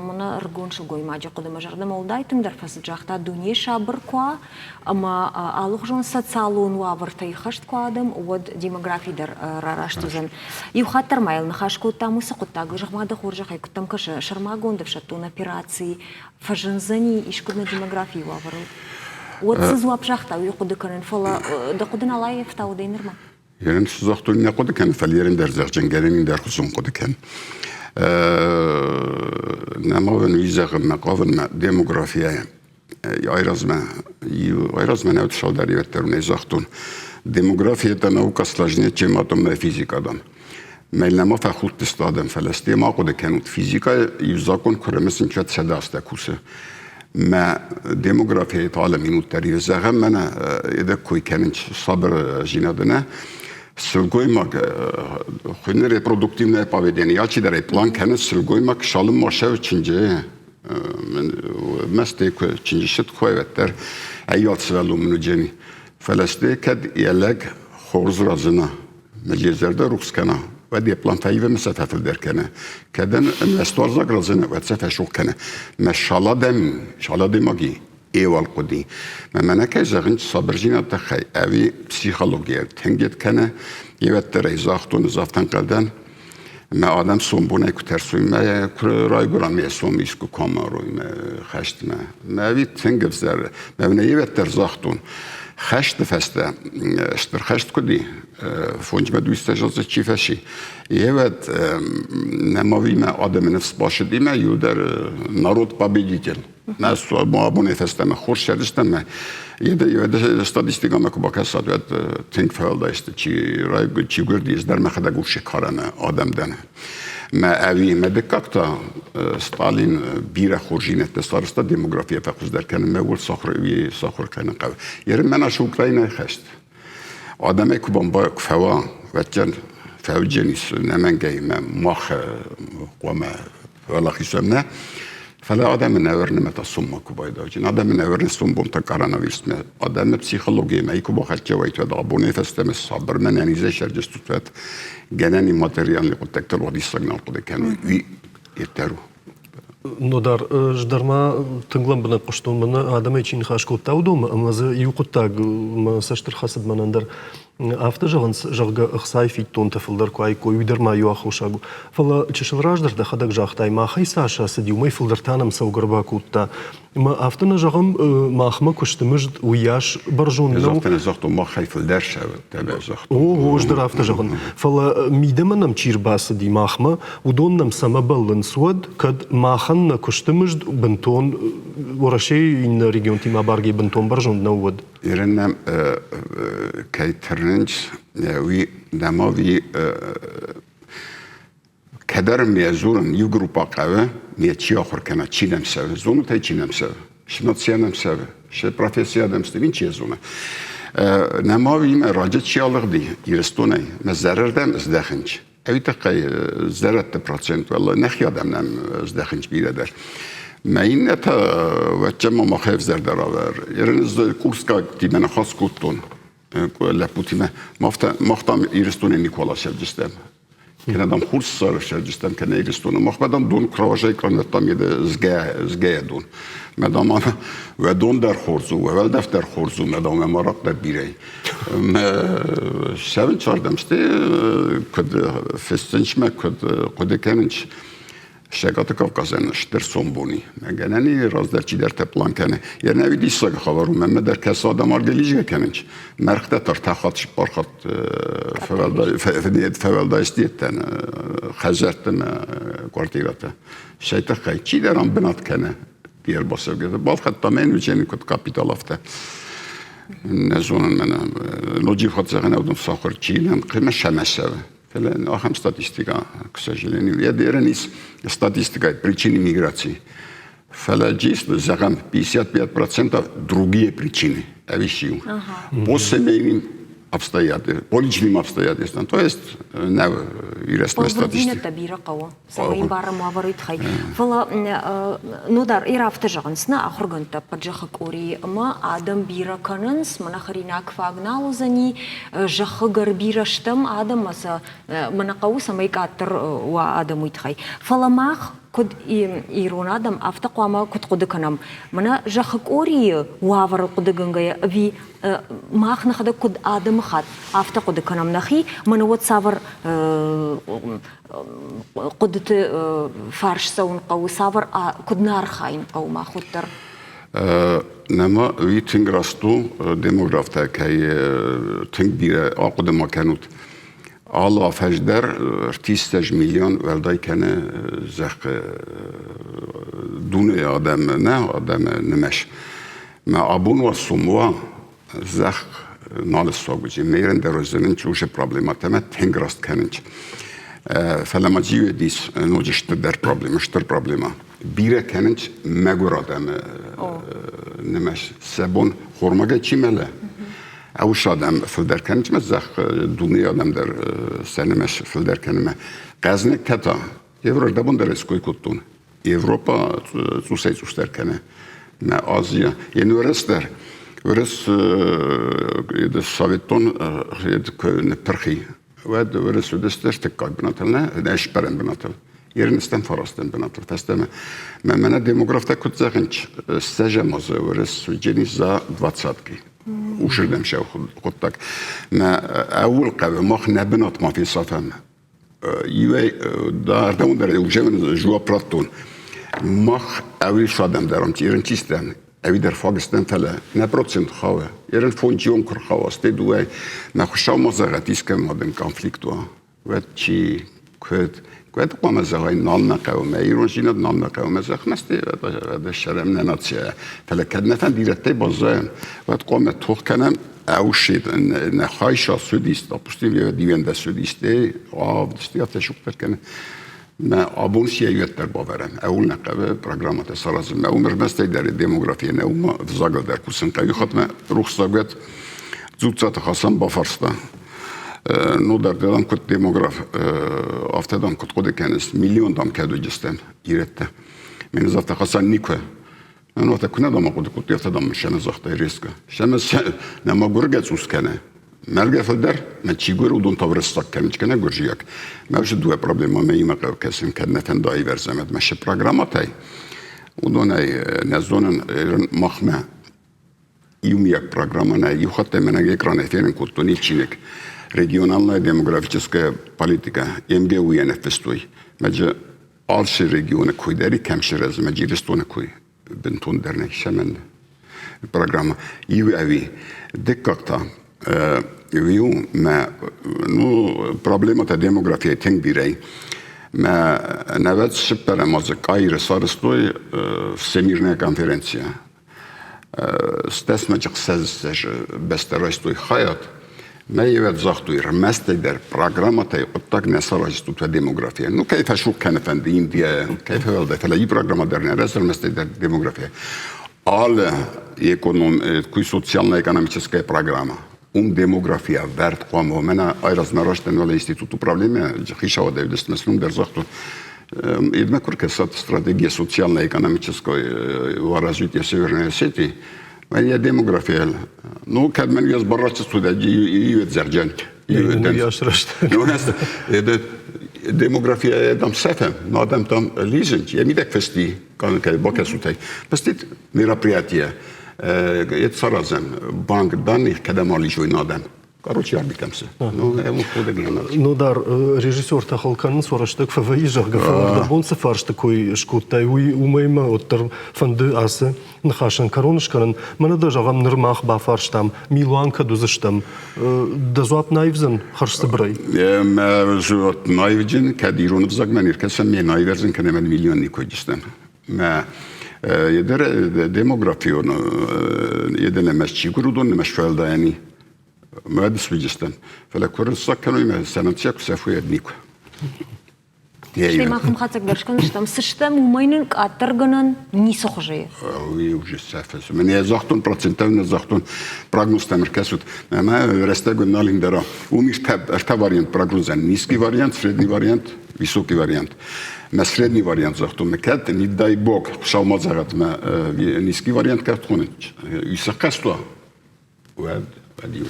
мӕнӕ ӕрыгон сылгоймаджы хъуыдымӕ зӕрдӕмӕ уӕлдай тынгдӕр фӕцыд, загъта, дуне сабыр куы уа ӕмӕ алыхуызон социалон уавӕртӕй хӕст куы адӕм, уӕд демографи дӕр рараст уыдзӕн. Иу хатт дӕр ма йыл ныхас кодтам уыцы хъуыддагыл, зӕгъ-ма дӕ хорзӕхӕй, куыд дӕм кӕсы, сӕрмагонд ӕфсӕддон операци фӕзындзӕни искуыд нӕ демографийы уавӕрыл? Уӕд цы дзуапп загъта, уый хъуыды кӕнын, фӕлӕ дӕ хъуыды нал аивта уӕдӕй нырмӕ? Ерын цы загътой, нӕ хъуыды кӕн, фӕлӕ ерын дӕр зӕгъджын, гӕнӕн дӕр хуызон хъуыды кӕн. Нӕ ма уый зӕгъын, мӕ хъавын мӕ демографияйы айразмӕ, айразмӕ нӕ сӕлдариуӕгдӕр нӕ загътон. Демография это наука сложнее, чем атомная физика, дам. Мӕ нӕма фӕхудтысты адӕм, фӕлӕ сте ма хъуыды кӕнут, физикӕйы иу закон куы рымысын, кӕд 100 азтӕ кусы. Мӕ демографияйы та алы минут дӕр ис. Зӕгъӕм, мӕнӕ эдак кой кӕнын сабырдзинады нӕ, сылгоймаг хуыйны репродуктивное поведение, алчидӕр ӕй план кӕны, сылгоймаг цалынмӕ сӕ чынджы мӕстӕй куы чынджы сыд куы уӕддӕр ӕй сывӕллон мын уыдзӕни. Фӕлӕ стӕй кӕд йӕ лӕг хорз разына, мӕ йӕ зӕрдӕ рухс кӕна, уӕд йӕ план фӕивы ӕмӕ сӕ фӕфылдӕр кӕны. Кӕд ын ӕмӕстуарзаг разына, уӕд сӕ фӕсух кӕны. Мӕ шаладӕм, шаладӕймаги эуал хъуыди. Мӕ мӕнӕ кӕй зӕгъын, сабырдзинады тыххӕй ӕви психологийӕ тынгед кӕны, еуӕддӕр ӕй загътон, ӕз афтӕ ӕнхъӕл дӕн, мӕ адӕм сомбонӕй куы тӕрсой, мӕ куы райгуырӕн мӕ сом искуы куы амарой мӕ хӕстмӕ. Мӕ ӕви тынг ӕвзӕр, мӕ нӕ еуӕддӕр загътон, хӕсты фӕстӕ стыр хӕст куыд и, фондзмӕ дустӕ зӕгъдзӕ чи фӕси, еуӕд нӕма мӕ адӕмы ныфс бацыди мӕ иудӕр народ победитель. Мӕ абонӕй фӕстӕмӕ хорз цардыстӕм мӕ статистикӕмӕ куы бакӕсат, уӕд тынг фӕуӕлдай сты, чи райгуырд, чи гуырди, ӕз дӕр мӕхӕдӕг урсы карӕны адӕм дӕн. Мӕ ӕви мӕ дыккаг та Сталин бирӕ хорздзинӕдтӕ сарӕзта демографийӕ фӕхуыздӕр кӕнынмӕ, ууыл сахуыр кӕнын хъӕуы. Ерын мӕнӕ цы Украинӕйы хӕст. Адӕмӕй куы бамба, куы фӕуа, уӕддӕр фӕуыдзӕнис ӕнӕмӕнгӕй мӕ мах хъуамӕ уӕлахиз уӕм нӕ. Фӕлӕ адӕмы нӕ уырны мӕ та соммӕ куы байдауджын. Адӕмы нӕ уырны сомбонтӕ коронавирусмӕ. Адӕмы психологиямӕ куы бахӕццӕ уайт, уӕд абонӕй фӕстӕмӕ сабыр мӕ нӕнизӕй сӕрджыстут, уӕд гӕнӕн и материалон хъуыддӕгтыл уадиссаг нал хъуыды кӕной. Уый йеддӕр у. Нодар, ӕз дӕр ма тынг лӕмбынӕг хъуыстон, мӕнӕ адӕмӕй чи ныхас кодта, уыдонмӕ, ӕмӕ дзы иу хъуыддаг мӕ цӕст ӕрхӕцыд мӕнӕн дӕр. Афтӕ зӕгъынц, зӕгъгӕ, ӕхцайы фиддонтӕ фылдӕр куы аиккой, уый дӕр ма иу аххосаг у. Фӕлӕ чысыл раздӕр дӕхӕдӕг загътай, махӕй цас ацыди, уымӕй фылдӕр та нӕм цӕугӕ ӕрбакодта. Ӕмӕ афтӕ нӕ зӕгъӕм, махмӕ куысты мызд уыйас бӕрзонд нӕу. Загъта, нӕ загътон, махӕй фылдӕр сӕвӕрдта, загътон. О, ӕз дӕр афтӕ зӕгъын. Фӕлӕ мидӕмӕ нӕм чи рбацыди махмӕ, уыдон нӕм цӕмӕ бӕллынц, уӕд кӕд махӕн нӕ куысты мызд бынтон Уӕрӕсейы иннӕ регионтимӕ абаргӕ бынтон бӕрзонд нӕу, уӕд? Ирӕн нӕм кӕй тырнынц, уый нӕма уый кӕдӕр ме дзурын иу группа хъӕуы, ме чи ахуыр кӕна, чи нӕм цӕуы, зонут ӕй, чи нӕм цӕуы, нацийӕ нӕм цӕуы, сӕ профессийӕ нӕм цӕуы, чи зоны. Нӕма уыимӕ раджы чи алыгъди Ирыстонӕй, мӕ зӕрӕрдӕм здӕхынч. Ӕви тыххӕй зӕрӕдты процент уӕллӕй нӕхи адӕм нӕм здӕхынц бирӕ дӕр. Мӕ иннӕтӕ уӕддӕр ма мах ӕвзӕрдӕр авӕр. Ерын курскаг-тимӕ ныхас кодтон лӕппутимӕ. Мах там Ирыстонӕй никуал асӕрдыстӕм. Кӕнӕ дам Хурссары сӕрдыстӕм, кӕнӕ Ирыстоны. Махмӕ дам дон куы кӕнӕдтам згӕ, згӕйӕ дон. Мӕ дам уӕ дон дӕр хорз у, уӕ уӕлдӕф дӕр хорз у, мӕ дам уӕ марахъ дӕр бирӕ. Цӕуын цардӕм сты, куыд фыссынчмӕ, куыд хъуыды кӕнынц. Цӕгаты Кавказӕн стыр сомбони. Гӕнӕни раздӕр чидӕртӕ план кӕны. Йӕ нӕ диссаг хабар у, мӕнмӕ дӕр кӕцы адӕм аргелизгӕ кӕнынц. Мӕргътӕ та ӕртӕ хатт, цыппар хатт фӕуӕлдай сдеттӕн хӕдзӕртты мӕ квартирӕтӕ. Сӕ тыххӕй чидӕр ам бынат кӕны. Ӕрбацӕугӕ балхӕдта мӕ нучени куыд капитал афтӕ. Нӕ зонын мӕнӕ ноджы хатт зӕгъын ӕвдон сахуыр чи нӕм хъимӕ сӕмӕсӕвы. Фӕлӕ ахӕм статистика, к сожалению, я дерен из статистикой причины миграции. Фӕлӕ зӕгъӕм, 55% другие причины, ӕви сиу. По семейным обстоятельствам, по личным обстоятельствам, то есть нӕ ирӕстмӕ статистика. бирӕ хъӕуы. цӕмӕй барӕм уавӕры тыххӕй. Фӕлӕ нодар ир афтӕ зӕгъынц, нӕ ахуыргӕндтӕ ӕппӕт зӕххы къорийы ӕмӕ адӕм бирӕ кӕнынц, мӕнӕ хӕринаг фаг нал уыдзӕни, зӕххы гӕр бирӕ стӕм, адӕммӕ сӕ мӕнӕ хъӕуы, цӕмӕй къаддӕр уа адӕм уый тыххӕй. Фӕлӕ мах куыд ирон адӕм, афтӕ хъуамӕ куыд хъуыды кӕнӕм, мӕнӕ зӕххы къорийы уавӕрыл хъуыдыгӕнгӕйӕ ӕви мах нӕхӕдӕг куыд адӕмыхатт, афтӕ хъуыды кӕнӕм нӕхи, мӕнӕ уӕд цавӕр хъуыдыты фарс цӕуын хъӕуы, цавӕр куыд нӕ архайын хъӕуы мах уӕддӕр? Нӕма уый тынг раст у, демографтӕ кӕй тынг бирӕ ахъуыды ма кӕнут. Алы афӕдз дӕр ӕртиссӕдз миллион уӕлдай кӕны зӕххы дунейы адӕмы, нӕ адӕмы нымӕц. Мӕ абон уа сом уа, зӕхх нал ссӕугуыдзи. Мейрен дӕр уыдзӕнӕн чусы проблемӕтӕ ӕмӕ тынг раст кӕнынц. Фӕлӕ ма дзиуӕд ис ноджы стырдӕр проблемӕ, стыр проблемӕ. Бирӕ кӕнынц мӕгуыр адӕмы нымӕц. Сӕ бон хормагӕй чи мӕлы, ӕвыс адӕм фылдӕр кӕнынц ӕмӕ зӕхх дунейы адӕм дӕр сӕ нымӕц фылдӕр кӕнынмӕ. Хъӕзнӕгтӕ та Евроӕрдӕбон дӕр ской кодтон. Европа цъусӕй-цъусдӕр кӕны. Мӕ Азия. Йе Уӕрӕс дӕр. Уӕрӕс советтон ныппырхи. Уӕд Уӕрӕс уыдысты ӕртыккаг бынатыл, нӕ, ӕсбарӕн бынатыл. Ерныстӕм фарастӕн бынатыл фӕстӕмӕ. Мӕ мӕнӕ демографтӕ куыд зӕгъынц, ссӕзӕм азы Уӕрӕс уыджени за двадцатки. Усырдӕм сӕ хъуыддаг. Мӕ ӕууыл хъӕуы мах нӕ бынат ма фесафӕм. Иуӕй ардӕм дӕр уже жуап радтон. Мах ӕви садӕм дӕр ирынчистӕн, ӕви дӕр фаг стӕм, фӕлӕ нӕ процент хауы. Ерын фончион куы рхауа, стӕй дыууӕ мӕ хуыцау ма зӕгъӕд, искӕм адӕм конфликт уа. Уӕд чи, куыд, куыд хъуамӕ зӕгъай, нал нӕ хъӕуы, мӕ ирондзинад нал нӕ хъӕуы, мӕ зӕхмӕ стӕй ссарӕм нӕ нацийӕ. Фӕлӕ кӕд нӕ фӕнды ирӕттӕй баззайӕм, уӕд хъуамӕ тох кӕнӕм ӕвшид нӕ хайса судист, допустим, 90 судистей, авдисти афтӕ шуктар кӕны. Мӕ абон си ӕййӕддӕр бавӕрӕм. Ӕуыл нӕ хъӕуы программӕтӕ саразын. Мӕ уым ӕрмӕстӕй дӕр демография нӕ уымӕ взагыл дӕр кусын хъӕуы. Хатмӕ рухсагуӕт Дзуццаты Хасан бафарста. Ну дӕр дам куыд демограф, афтӕ дам куыд хъуыды кӕныс, миллион дам кӕд уыдыстӕм ирӕттӕ. Мен загъта Хасан никуы. Ну, афтӕ куы нӕ дам ахъуыды кодтой, афтӕ дам сӕ нӕ загътай резко. Сӕ нӕ мӕгуыргӕ цъус кӕны. Мӕлгӕ фылдӕр, мӕ чи гуыр, уыдон та уырыссаг кӕнынц кӕнӕ гуырдзиаг. Мӕ уыцы дыууӕ проблемӕ мӕ имӕ хъӕуы кӕсын, кӕд нӕ фӕнда ивӕрзӕм ӕмӕ сӕ программӕтӕй, уыдонӕй нӕ зонын махмӕ иумиаг программӕ нӕ иу хатт мӕнӕ экранӕй фенын кодтон иу чиныг «Региональная демографическая политика» МГУ-йӕ ныффыстой. Мӕ алцы регионы кой дӕр кӕм сырӕзы, мӕ Ирыстоны кой бынтондӕр нӕ цӕмӕн программа иу ӕви дыккаг та иу мӕ ну проблемӕтӕ демографийӕ тынг бирӕ мӕ нӕвӕдз цыппӕрӕм азы Каиры сарӕзтой всемирная конференция Стӕсмӕ ӕхсӕзӕзы бӕстӕ райстой хайад. Мӕ ивӕд загътой, ӕрмӕстӕй дӕр программӕтӕй хъуыддаг нӕ сараздзыстут уӕ демографийӕ. Ну, кӕй фӕсух кӕны фӕнды Индийӕ, кӕй фӕуӕлдай, фӕлӕ и программӕ дӕр нӕ рӕзы ӕрмӕстӕй дӕр демографийӕ. Алы эконом, куй социально-экономическая программа, уым демография вӕрд хъуамӕ уа. Мӕнӕ айразмӕ растӕн уӕлӕ институт управления хицауадӕй уыдысты, уым дӕр загътон, Една куы стратегия социально-экономического развития Северной Осетии, я демография. Ну, кӕд мӕн ӕз баррацыд иуӕдзӕрджан. Демография там сӕфӕм, но адӕм там лизынц, йӕ мидӕг фӕсти, кӕй бакӕсут Фӕстит мероприятие, это саразӕм, банк данных, кӕдӕм ализой адӕм. Короче, арбитӕм цы. Ну, Ну дӕр режиссертӕ хыл кӕнынц, рӕстӕг фӕвӕййы, зӕгъгӕ, фӕлӕ дӕ бон цы фарсты кой скодтай, уый уымӕй мӕ уӕддӕр фӕнды ацы ныхасӕн кӕрон скӕнын. Мӕнӕ дӕ, зӕгъӕм, ныр мах бафарстам, милуан кӕд уыдзыстӕм, дӕ дзуапп нӕ аивдзӕн хӕрзцыбырӕй? Мӕ дзуапп наивджын, кӕд ирон ӕвзагмӕ не ркӕсӕм, ме наивӕрдзӕн кӕнӕ мӕ миллион никуы уыдыстӕм. Мӕ едер демографион еденемӕ чи гуыр, уыдон нӕ сфӕлдайӕни. Мӕ суыдыстӕм. Фӕлӕ куы рыссаг кӕной мӕ сӕнӕнцийӕ куы сӕфой, ӕд никуы. Стӕй ма хымхӕцӕг дӕр скӕндзыстӕм. Цы стӕм, уымӕй нын къаддӕргӕнӕн ницы хуызы. Уый уже сӕфӕс. Мӕн йӕ загътон проценттӕ нӕ загътон прогнозтӕм ӕркӕсут. Ӕмӕ рӕстӕг нал ин дӕр. Уым ис ӕртӕ вариант прогнозӕн. Низкий вариант, средний вариант, высокий вариант. Мӕ средний вариант загътон, мӕ кӕд, не дай бог, Хуыцау ма зӕгъӕд, мӕ низкий вариант кӕд хонын. Исӕххӕст уа, уӕд уӕд-иу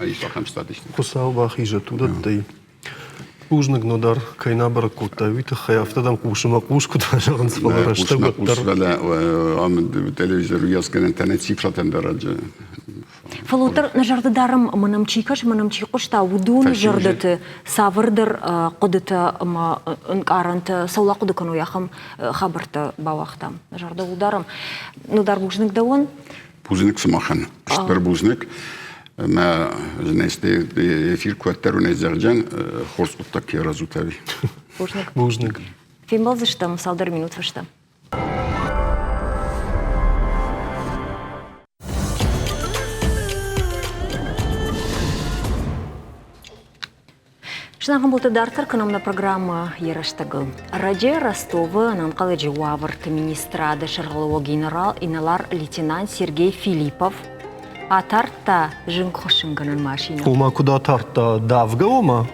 ис ахӕм статистикӕ. Хуыцау бахизӕд уыдӕттӕй. Бузныг Нодар, кӕй нӕ бӕрӕг кодтай, уый тыххӕй афтӕ дӕм хъусы мӕ хъус куыд фӕзӕгъынц, фӕлӕ рӕстӕг уӕддӕр. Фӕлӕ ам телевизор уыйасгӕнӕнтӕ нӕ цифрӕтӕн дӕр раджы. Фӕлӕ уӕддӕр нӕ зӕрдӕ дарӕм, ӕмӕ нӕм чи кӕсы, ӕмӕ нӕм чи хъуыста, уыдоны зӕрдӕты цавӕрдӕр хъуыдытӕ ӕмӕ ӕнкъарӕнтӕ цӕуыл ахъуыды кӕной, ахӕм хабӕрттӕ бауагътам. Нӕ зӕрдӕ уыл дарӕм. Нодар, бузныг дӕуӕн. Бузныг сымахӕн, стыр бузныг. Мӕ знӕсты эфир куӕддӕр уынӕй зӕгъджан, хорз хъуыддаг ке аразут ӕви. Бузныг. Бузныг. Фембӕлдзыстӕм цалдӕр минут фӕстӕ. Зынаргъ дарддӕр кӕнӕм нӕ программӕ йӕ рӕстӕгыл. Ӕрӕджы Ростовы ӕнӕнхъӕлӕджы уавӕрты министрады сӕргълӕууӕг инӕлар-лейтенант Сергей Филиппов атардта зынгхуыссынгӕнӕн машинӕ. Ома куыд атардта? Давгӕ ома?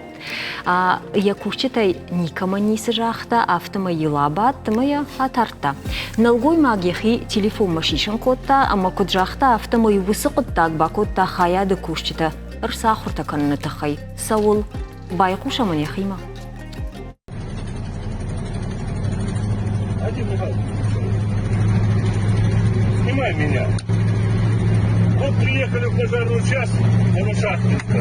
Йӕ кусджытӕй никӕмӕн ницы загъта, афтӕмӕй йыл абадт ӕмӕ йӕ атардта. Нӕлгоймаг йӕхи телефонмӕ сисын кодта ӕмӕ куыд загъта, афтӕмӕй уыцы хъуыддаг бакодта хайады кусджытӕ ӕрцахуыртӕ кӕныны тыххӕй. Цӕуыл? Байхъусӕм ын йӕхимӕ. Снимай меня. Вот приехали в пожарную часть Новошахтинска.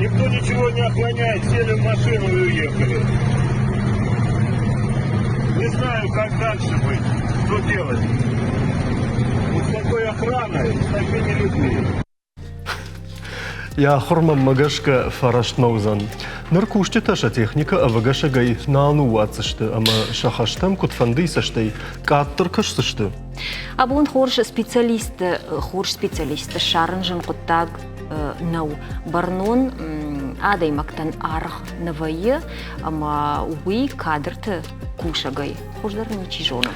Никто ничего не охраняет, сели в машину и уехали. Не знаю, как дальше быть, что делать. Вот с такой охраной, с такими людьми. Йӕ ахуырмӕ гӕсгӕ фӕрӕстмӕ уыдзӕн. Ныр кусджытӕ сӕ техникӕ ӕвӕгӕсӕгӕй нал ныууадздзысты ӕмӕ сӕ хӕстӕм куыдфӕндыйы цӕстӕй къаддӕр кӕсдзысты. Абон хорз специалистты хорз специалистты ссарын зын хъуыддаг нӕу. Бӕрнон адӕймӕгтӕн аргъ нӕ вӕййы ӕмӕ уый кадрты кусӕгӕй хуыздӕр ничи зоны.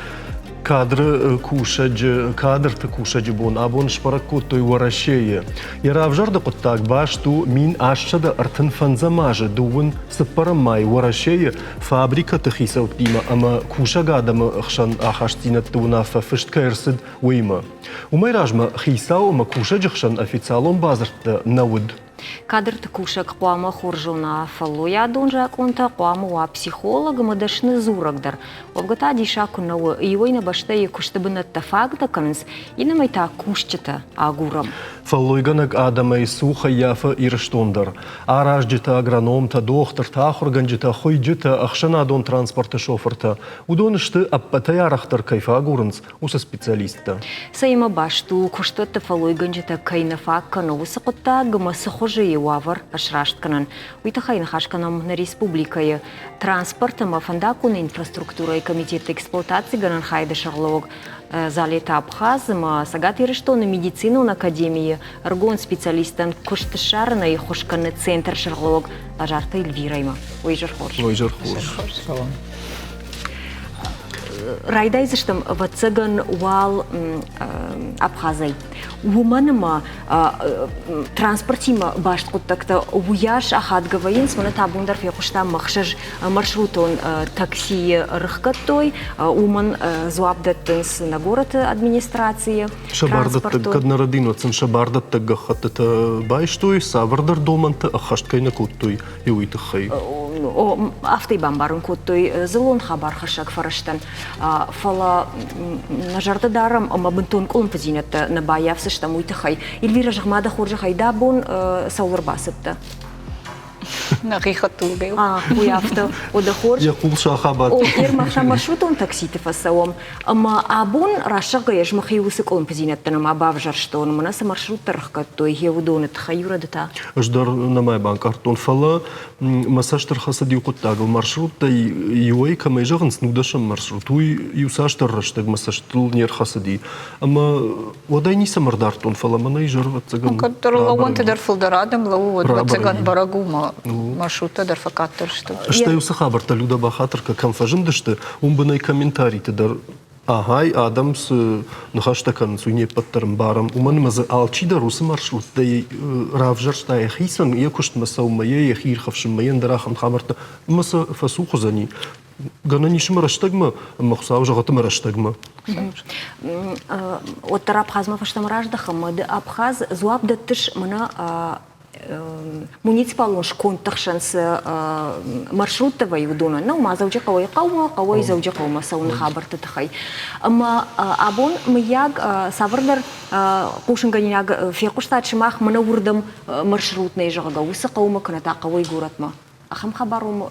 Кадры кусӕджы, кадрты кусӕджы бон абон сбӕрӕг кодтой Уӕрӕсейы. Йӕ равзӕрды хъуыддаг баст у 1835 азы дыууын цыппӕрӕм май Уӕрӕсейы фабрикӕты хицӕуттимӕ ӕмӕ кусӕг адӕмы хсӕн ахастдзинӕдты уынаффӕ фыст кӕй ӕрцыд, уыимӕ. Уымӕй размӕ хицау ӕмӕ кусӕджы хсӕн официалон бадзырдтӕ нӕ уыд. Кадрты кусӕг хъуамӕ хорз зона фӕллойадон закъонтӕ, хъуамӕ уа психолог ӕмӕ дӕсны дзурӕг дӕр. Уӕвгӕ та диссаг куы нӕ у, иуӕй нӕ бӕстӕйы куысты бынӕттӕ фаг нӕ кӕнынц, иннӕмӕй та кусджытӕ агурӕм. Фӕллойгӕнӕг адӕмӕй цух ӕййафы Ирыстон дӕр. Аразджытӕ, агрономтӕ, дохтыртӕ, ахуыргӕнджытӕ, хуыйджытӕ, ӕхсӕнадон транспорты шофыртӕ. Уыдон сты, ӕппӕтӕй арӕхдӕр кӕй фӕагурынц, уыцы специалисттӕ. Цӕимӕ баст у, куыстуӕтты фӕллойгӕнджытӕ кӕй нӕ фаг кӕны, уыцы хъуыддаг ӕмӕ цы хуызы йӕ уавӕр сраст кӕнын? Уый тыххӕй ныхас кӕнӕм нӕ республикӕйы транспорт ӕмӕ фӕндаггон инфраструктурӕйы комитеты эксплуатацигӕнӕн хайады сӕргълӕууӕг Залета Абхаз ӕмӕ Цӕгат Ирыстоны медицинон академийы ӕрыгон специалисттӕн куыст ссарынӕй ӕххуыс кӕны центры сӕргълӕууӕг Лазарты Эльвирӕимӕ. Уый изӕр хорз. Уый изӕр хорз. Райдайдзыстӕм, ӕвӕццӕгӕн, уал Абхазӕй. Уымӕн ӕмӕ транспортимӕ баст хъуыддӕгтӕ уыйас ахадгӕ вӕййынц, мӕнӕ та абон дӕр фехъуыстам ӕхсӕз маршрутон таксийы рыхгӕдтой, уымӕн дзуапп дӕттынц нӕ горӕты администрацийы. Сӕ бардӕттӕг, кӕд нӕ рӕдин, уӕд сын сӕ бардӕттӕг гӕххӕттытӕ байстой, цавӕрдӕр домӕнтӕ ӕххӕст кӕй нӕ кодтой, уый тыххӕй. Афтӕ бамбарын кодтой дзыллон хабархӕссӕг фӕрӕзтӕн. Фӕлӕ нӕ зӕрдӕ дарӕм ӕмӕ бынтон къуылымпыдзинӕдтӕ нӕ баййафдзыстӕм уый тыххӕй. Эльвира, зӕгъ-ма дӕ хорзӕхӕй, дӕ бон цӕуыл ӕрбацыдтӕ? Нӕхи хӕдтулгӕйыл. Уый афтӕ, уӕдӕ хорз. Йӕ хъул сах абадт. О, мах маршрутон такситы фӕцӕуӕм, ӕмӕ абон раст зӕгъгӕйӕ ӕз мӕхи уыцы къуылымпыдзинӕдтӕ нӕма бавзӕрстон, мӕнӕ цы маршруттӕ рыхгӕдтой, гъе уыдоны тыххӕй Юра, ды та? Ӕз дӕр нӕма банкъардтон, фӕлӕ мӕ цӕст ӕрхӕцыд иу хъуыддагыл. Маршруттӕй иуӕй кӕмӕй зӕгъынц, нудӕсӕм маршрут, уый иуцасдӕр рӕстӕг мӕ цӕстыл не рхӕцыди. Ӕмӕ уӕдӕй ницӕмӕ ӕрдардтон, фӕлӕ мӕнӕ изӕр, ӕвӕццӕгӕн, Ну, кӕддӕр лӕууӕнты дӕр фылдӕр адӕм лӕууы, уӕд, ӕвӕццӕгӕн, бӕрӕг у, маршруттӕ дӕр фӕкъаддӕр сты. Стӕй уыцы хабӕрттӕ Люда Бахатырка кӕм фӕзындысты, уым бынӕй комментариты дӕр ахай адӕм цы ныхӕстӕ кӕнынц, уый не ппӕт дӕр ӕмбарӕм. Уымӕн ӕмӕ дзы алчидӕр уыцы маршруттӕй равзӕрста йӕхицӕн, йӕ куыстмӕ цӕуынмӕ, йӕ йӕхи ирхӕфсынмӕ, йе ндӕр ахӕм хабӕрттӕ. Ӕмӕ сӕ фӕцух уыдзӕни. Гӕнӕн ис ӕмӕ рӕстӕгмӕ, ӕмӕ Хуыцау зӕгъӕд ӕмӕ рӕстӕгмӕ. Уӕддӕр Абхазмӕ фӕстӕмӕ раздӕхӕм. Ды Абхаз дзуапп дӕттыс мӕнӕ муниципалон скондты хсӕн цы маршруттӕ вӕййы, уыдонӕн. Нӕу ма Дзӕуджыхъӕуӕй хъӕумӕ, хъӕуӕй Дзӕуджыхъӕумӕ цӕуыны хабӕртты тыххӕй. Ӕмӕ абон, мыййаг, цавӕрдӕр хъусынгӕнинаг фехъуыстат сымах мӕнӕ уырдӕм маршрут нӕй, зӕгъгӕ, уыцы хъӕумӕ кӕнӕ та хъӕуӕй горӕтмӕ? Ахӕм хабар уым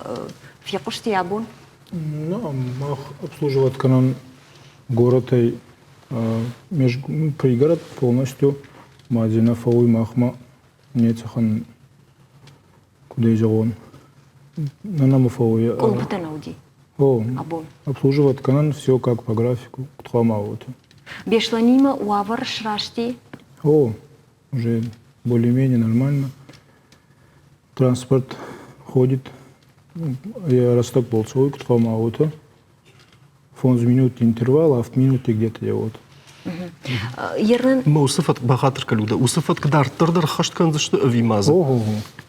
фехъуысти абон? Ну, мах обслуживать кӕнӕм городӕй пригород полностью ма фӕуй махмӕ нецӕхӕн кудӕй зӕгъон нӕ нӕма фӕуй. Къуылымпытӕ нӕ уыди? О, абон. Обслуживать кӕнӕн все как по графику, куыд хъуамӕ уыд. Беслӕнимӕ уавӕр срасти? О, уже более-менее нормально. Транспорт ходит, рӕстӕг болцой куыд хъуамӕ уыты. Фондз минут интервал, авд минуты где-то вот. Ерын Ма уыцы фӕтк бахатыр кӕлуда, уыцы фӕтк дарддӕр дӕр ӕххӕст кӕндзысты ӕви ма дзы? Ого,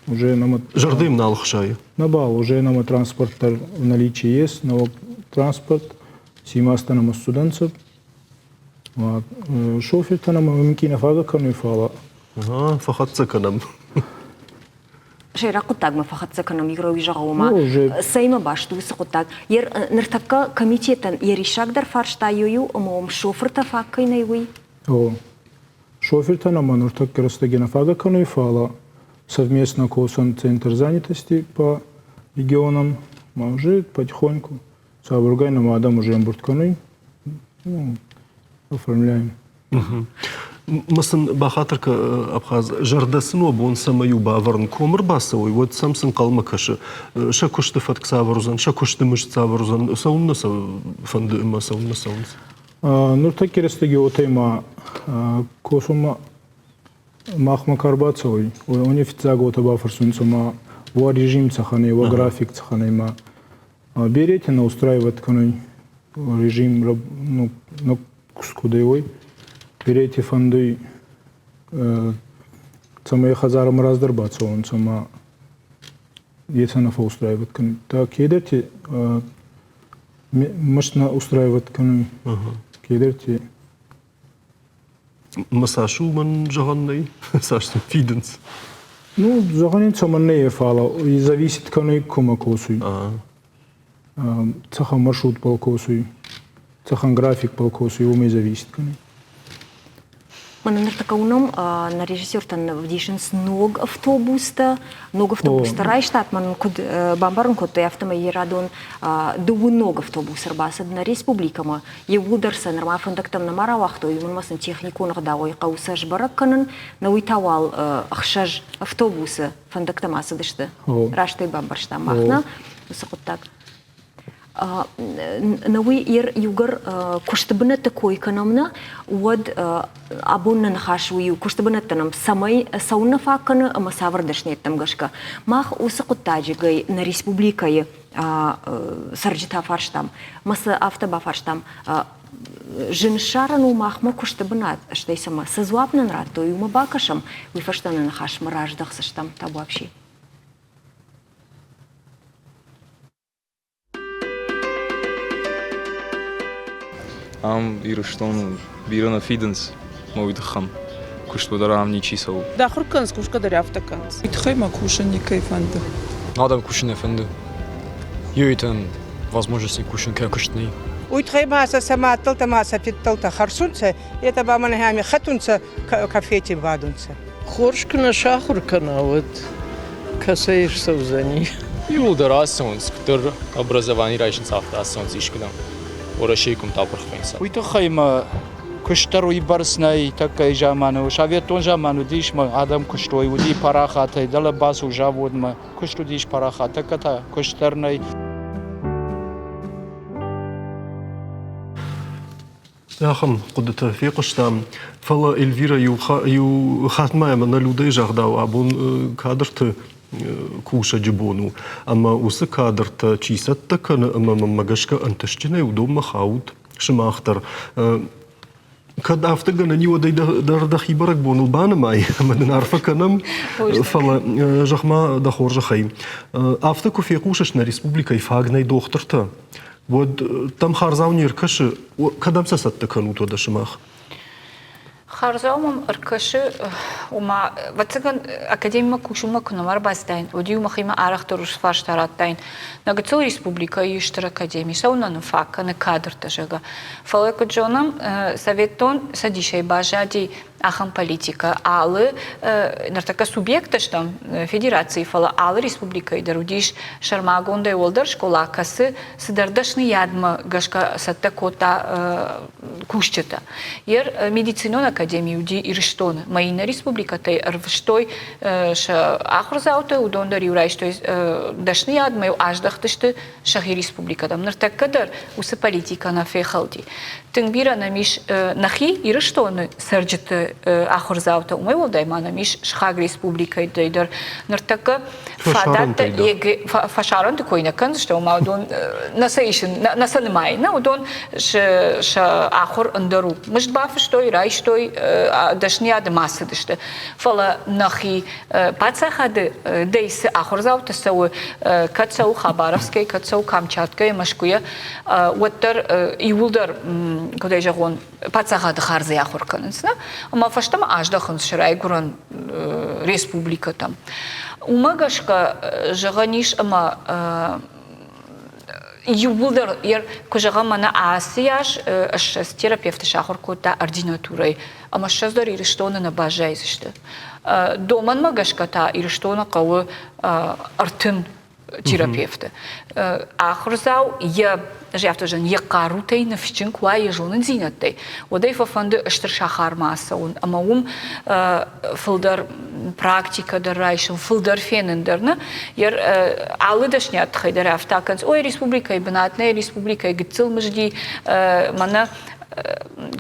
уже нам Зӕрдӕ йӕм нал хсайы. Набал, уже нам транспорт в наличии есть, но транспорт симаста нам студентцев. Шофертӕ нӕм минкъий нӕ фагӕ кӕнуй, фӕлӕ Фӕхӕццӕ кӕнӕм. Сӕйраг хъуыддагмӕ фӕхӕццӕ кӕнӕм, Игорь зӕгъы, ома цӕимӕ баст у уыцы хъуыддаг. Ныртӕккӕ комитетӕн йӕ риссагдӕр фарста иу ӕмӕ уым шофыртӕ фаг кӕй нӕй, уый. О, шофертӕ нӕма ныртӕккӕ рӕстӕги нӕ фагӕ кӕнуй, фӕлӕ совместно косӕн центр занятости по регионам, ма уже потихоньку Сабыргай нӕм адӕм уже ӕмбырд кӕнуй, ну, оформляем. Ма сын бахатыр кӕ, Абхаз, зӕрдӕ сын уӕ бон цӕмӕй у бавӕрын, ком ӕрбацӕуой, уӕд сӕм цы нхъӕлмӕ кӕсы? Сӕ куысты фӕтк цавӕр уыдзӕн, сӕ куысты мызд цавӕр уыдзӕн, цӕуыннӕ сӕ фӕнды ӕмӕ цӕуыннӕ цӕуынц? Нуртӕкки рӕстӕги уотӕ ма косунмӕ махмӕ ка ӕрбацӕуй, уони фиццаг уотӕ бафӕрсунцӕ ма уӕ режим цӕхӕн ӕй, уӕ график цӕхӕн ӕй ма беретӕ нӕ устраивать кӕнуй. режим ну, ну, кудӕй уой. Берети фӕндуй, цӕмӕй хӕдзарӕмӕ раздӕр бацӕуонцӕ ма етӕ нӕ фӕустраивать кӕнуй. Та кедерти мыст нӕ устраивать кӕнуй, кедерти Ма цас у мӕн зӕгъӕн нӕй, цас сын фидынц? Ну, зӕгъӕн ин цӕмӕн нӕ фӕлӕ зависит кӕнуй кумӕ косуй. Цӕхӕн маршрутбӕл косуй, цӕхӕн графикбӕл косуй, уомӕй зависит кӕнуй. Мӕнӕ ныртӕккӕ уынӕм, нӕ режиссертӕн ӕвдисынц ног автобустӕ. Ног автобустӕ райстат, мӕн куыд бамбарын кодтой, афтӕмӕй йӕ радон дыууын ног автобус ӕрбацыд нӕ республикӕмӕ. Иууылдӕр сӕ нырма фӕндӕгтӕм нӕма рауагътой, уымӕн ӕмӕ сын техникон ӕгъдауӕй хъӕуы сӕ сбӕрӕг кӕнын. Нӕ уый та уал ӕхсӕз автобусы фӕндӕгтӕм ацыдысты. Раст ӕй бамбӕрстам мах нӕ уыцы хъуыддаг. Нӕ уый иугӕр куысты бынӕтты кой кӕнӕм нӕ, уӕд абон нӕ ныхас уый у, куысты бынӕттӕ нӕм цӕмӕй цӕуын нӕ фаг кӕны ӕмӕ цавӕр дӕсныйӕдтӕм гӕсгӕ. Мах уыцы хъуыддаджы нӕ республикӕйы цӕрджытӕ фарстам. Мӕ сӕ афтӕ бафарстам, зын ссарӕн у махмӕ куысты бынат, стӕй цӕмӕ цы дзуапп нын радтой, уымӕ бакӕсӕм, уый фӕстӕ нӕ ныхасмӕ раздӕхдзыстӕм табуапси. Ам Ирыстоны бирӕ нӕ фидынц, мӕ уый тыххӕн куыстмӕ дӕр ам ничи цӕуы. Ахуыр кӕнынц, кусгӕ дӕр афтӕ кӕнынц. Уый тыххӕй мӕ кусын никӕй фӕнды. Адӕм кусын нӕ фӕнды. Иуитӕн возможности кусын кӕ куыст нӕй. Уый тыххӕй ма сӕ сӕ мадтӕлтӕ ма сӕ фидтӕлтӕ хӕрсунцӕ, етӕ ба мӕнӕ ами хӕтунцӕ, кафети бадунцӕ. Хорз куы нӕ сахуыр кӕна, уӕд кӕцӕй ссӕудзӕни? Иууылдӕр ацӕуынц, куыддӕр образовани райсынц, афтӕ ацӕуынц искуыдӕм. Уӕрӕсейы къуымты апырх кӕнынц. Уый тыххӕй мӕ куыст дӕр уыйбӕрц нӕй тӕккӕйы заманы. Советон заман уыдис, мӕ адӕм куыстой, уыди парахатӕй, дӕлӕ бацу заводмӕ, куыст уыдис парахат, тӕккӕ та куыст дӕр нӕй. Ахӕм хъуыдытӕ фехъуыстам, фӕлӕ Эльвирӕ иу, иу хатт ма ӕмӕ нӕ Людӕйы загъдау абон кадрты кусӕджы бон у. Ӕмӕ уыцы кадртӕ чи цӕттӕ кӕны ӕмӕ мӕнмӕ гӕсгӕ ӕнтыстджынӕй уыдонмӕ хауд сымах дӕр. Кӕд афтӕ гӕнӕн и, уӕд ӕй дӕр дӕхи бӕрӕгбоныл банымай ӕмӕ дын арфӕ кӕнӕм, фӕлӕ зӕгъ-ма дӕ хорзӕхӕй, афтӕ куы фехъусыс нӕ республикӕйы фаг нӕй дохтыртӕ, уӕд дӕм хардзау не ркӕсы, кӕдӕм сӕ цӕттӕ кӕнут уӕдӕ сымах? Хардзау мӕм ӕркӕсы, ома, ӕвӕццӕгӕн, академимӕ кусынмӕ куы нӕма ӕрбацыдаин, уӕд-иу мӕхимӕ арӕхдӕр уыцы фарста радтаин. Нӕ гыццыл республикӕйы ис стыр академи, цӕуылнӕ нын фаг кӕны кадртӕ, зӕгъгӕ. Фӕлӕ куыд зонӕм, Советон Цӕдисӕй баззади ахӕм политикӕ. Алы ныртӕккӕ субъекттӕ стӕм федерацийы, фӕлӕ алы республикӕйы дӕр уыдис сӕрмагондӕй уӕлдӕр скъола, кӕцы цыдӕр дӕсныйадмӕ гӕсгӕ цӕттӕ кодта кусджытӕ. Йе медицинон академи уыди Ирыстоны. Мӕ иннӕ республикӕтӕй ӕрвыстой сӕ ахуырдзаутӕ, уыдон дӕр-иу райстой дӕсныйадмӕ-иу аздӕхтысты сӕхи республикӕтӕм. Ныртӕккӕ дӕр уыцы политикӕ нӕ фехӕлди. Тынг бирӕ нӕм ис нӕхи Ирыстоны цӕрджыты ахуырдзаутӕ, уымӕй уӕлдай ма нӕм ис сыхаг республикӕтӕй дӕр. Ныртӕккӕ фадӕттӕ фӕсарӕнты кой нӕ кӕндзысты, ома уыдон нӕ сӕ исын, нӕ сӕ нымайын, нӕ уыдон сӕ ахуыр ӕндӕр у. Мызд бафыстой, райстой, дӕсныйады ма цыдысты. Фӕлӕ нӕхи паддзахады дӕй цы ахуырдзаутӕ цӕуы, кӕд цӕуы Хабаровскӕй, кӕд цӕуы Камчаткӕйӕ, Мӕскуыйӕ, уӕддӕр иууылдӕр, куыд ӕй зӕгъон, паддзахады хардзӕй ахуыр кӕнынц, нӕ? Ӕмӕ фӕстӕмӕ аздӕхынц сӕ райгуырӕн республикӕтӕм. Уымӕ гӕсгӕ зӕгъӕн ис, ӕмӕ иууылдӕр, куы зӕгъӕм, мӕнӕ ацы аз ссӕдз терапевты сахуыр кодта ординатурӕйы, ӕмӕ ссӕдз дӕр Ирыстоны нӕ баззайдзысты. Домӕнмӕ гӕсгӕ та Ирыстоны хъӕуы 30 терапевты. Ахуырдзау йӕ афтӕ зӕгъын, йӕ хъарутӕй ныфсджын куы уа, йӕ зонындзинӕдтӕй, уӕд ӕй фӕфӕнды стыр сахармӕ ацӕуын ӕмӕ уым фылдӕр практикӕ дӕр райсын, фылдӕр фенын дӕр нӕ. Алы дӕсниад тыххӕй дӕр афтӕ кӕнынц, ой, республикӕйы бынат нӕй, республикӕйы гыццыл мызди, мӕнӕ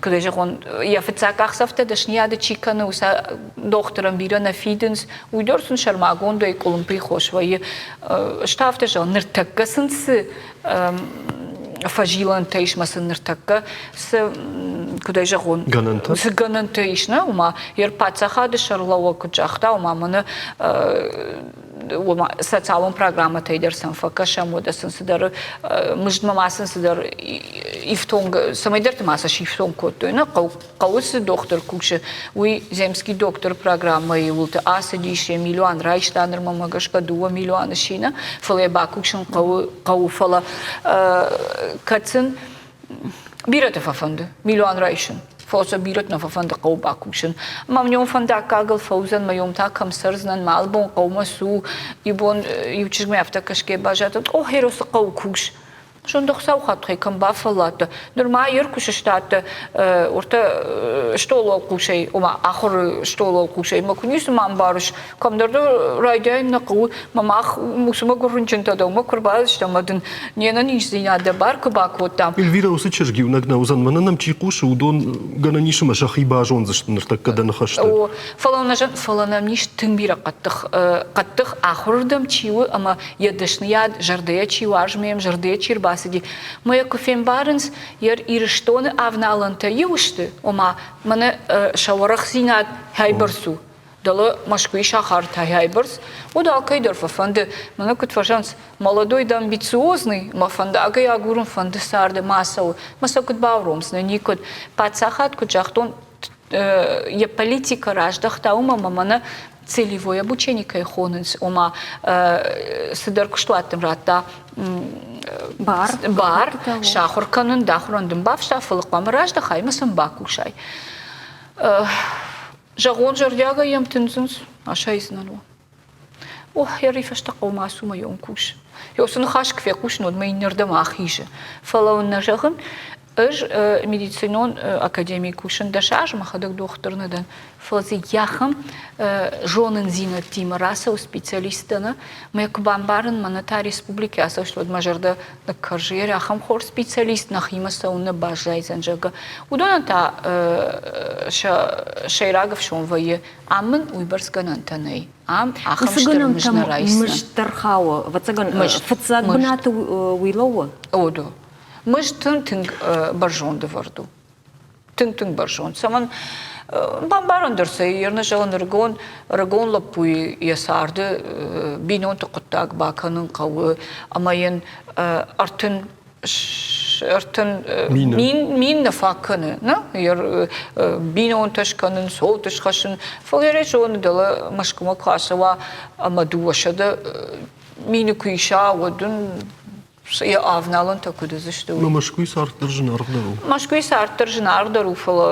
куыд ӕй зӕгъон, йӕ фыццаг къахдзӕфтӕ дӕсныйады чи кӕны, уыцы дохтырӕн бирӕ нӕ фидынц, уый дӕр сын сӕрмагондӕй къуылымпыйы хос вӕййы. Ӕз та афтӕ зӕгъын, ныртӕккӕ сын цы фӕзилӕнтӕ ис мӕ сын ныртӕккӕ цы куыд ӕй зӕгъон гӕнӕнтӕ цы гӕнӕнтӕ ис нӕ ома йе паддзахады сӕргълӕууӕг куыд загъта ома мӕнӕ ома социалон программӕтӕй дӕр сӕм фӕкӕсӕм уӕдӕ сын цыдӕр мыздмӕ ма сын цыдӕр ифтонг цӕмӕйдӕрты ма сӕ сифтонг кодтой нӕ хъӕу хъӕуы цы дохтыр кусы, уый земский доктор программӕйы уылты ацыдис, йӕ милуан райста, нырмӕ мӕ гӕсгӕ дыууӕ милуаны сина, фӕлӕ йӕ бакусын хъӕуы, хъӕуы фӕлӕ кӕд сын бирӕты фӕфӕнды милуан райсын, фӕлӕ сӕ бирӕты нӕ фӕфӕнды хъӕуы бакусын. Мӕ мӕм фӕндаггагыл фӕуыдзӕн, мӕ йом та кӕм цӕрдзынӕн, мӕ албон хъӕумӕ цу, иу бон иу чызгмӕ афтӕ кӕсгӕ баззад, о, Херосы хъӕуы кус. Зонды Хуыцау хатгай кӕм бафӕлладтӕ, нырма йер куы сыстадтӕ уыртӕ стъолы уӕлхъусӕй, ома ахуыры стъолы уӕлхъусӕй, мӕ куы ницы ма ӕмбарыс, кӕмдӕр дӕ райдайын нӕ хъӕуы, мӕ мах уыцы мӕгуыр рынчынтӕ дӕумӕ куы рбацыдыстӕм ӕмӕ дын не нӕниздзинад дӕ бар куы бакодтам. Эльвирӕ, уыцы чызг иунӕг нӕ уыдзӕн, мӕнӕ нӕм чи хъусы, уыдон гӕнӕн ис ӕмӕ сӕхи базондзысты ныртӕккӕ дӕ ныхӕсты. О, фӕлӕ нӕ фӕлӕ нӕм ис тынг бирӕ хъӕддых, хъӕддых ахуырырдӕм чи у ӕмӕ йӕ дӕсныйад зӕрдӕйӕ чи уарзы, ме зӕрдӕйӕ чи рбацыди, мӕ йӕ куы фембарынц, йӕ Ирыстоны авналӕнтӕ иу сты, ома мӕнӕ сӕ уӕрӕхдзинад хӕйбӕрц у, дӕлӕ Мӕскуыйы сахартӕ хӕйбӕрц, уӕд алкӕй дӕр фӕфӕнды, мӕнӕ куыд фӕзӕгъынц, молодой да амбициозный, мӕ фӕндагӕй агурын фӕнды царды, ма цӕуы, мӕ сӕ куыд бауромдзынӕ, никуыд. Паддзахад, куыд загътон, йӕ политикӕ раздӕхта уымӕ, ӕмӕ мӕнӕ целевой обучение кӕй хонынц, ома цыдӕр куыстуат дын радта бар, бар сахуыр кӕнын, дӕ ахуырӕн дын бафста, фӕлӕ хъуамӕ раздӕхай ӕмӕ сын бакусай. Зӕгъон, зӕрдиагӕй йӕм тындзынц, асайдзынӕн уӕ. Ох, йӕ фӕстӕ хъӕумӕ ацу мӕ йон кус. Ё цы ныхас куы фехъусын, уӕд мӕ иннӕрдӕм ахизы. Фӕлӕ уын нӕ зӕгъын, ӕз медицинон академийы кусын дӕс азы, мӕхӕдӕг дохтыр нӕ дӕн, фӕлӕ дзы йӕхӕм зонындзинӕдтимӕ рацӕуы специалисттӕ нӕ, мӕ куы бамбарын, мӕнӕ та республикӕ ацӕуст, уӕд мӕ зӕрдӕ ныккӕрзы, ахӕм хорз специалист нӕхимӕ цӕуын нӕ баззайдзӕн, зӕгъгӕ. Уыдонӕн та сӕ сӕйраг ӕфсон вӕййы Ам мын уыйбӕрц гӕнӕнтӕ нӕй. Ам ахӕм Уыцы стыр мызд гӕнӕнтӕм нӕ райсдзӕн. мызд дӕр хауы. Ӕвӕццӕгӕн, Мызд. фыццаг Мызд. бынаты уый лӕууы? О, Мызд тынг тынг бӕрзонд ӕвӕрд у. Тынг тынг бӕрзонд. Цӕмӕн бамбарӕн дӕр сӕ ернӕ зӕгъын ӕрыгон ӕрыгон лӕппуйы йӕ царды бинонты хъуыддаг бакӕнын хъӕуы ӕмӕ йын ӕртын ӕртын мин мин нӕ фаг кӕны нӕ бинонтӕ скӕнын цот схӕссын фӕлӕ йӕ зоны дӕлӕ Мӕскуымӕ куы ацӕуа ӕмӕ дыууӕсӕдӕ мины куы иса уӕд ын йӕ авналӕнтӕ куыд уыдзысты уый. Мӕскуыйы цард дӕр зынаргъдӕр у. Мӕскуыйы цард дӕр зынаргъдӕр у, фӕлӕ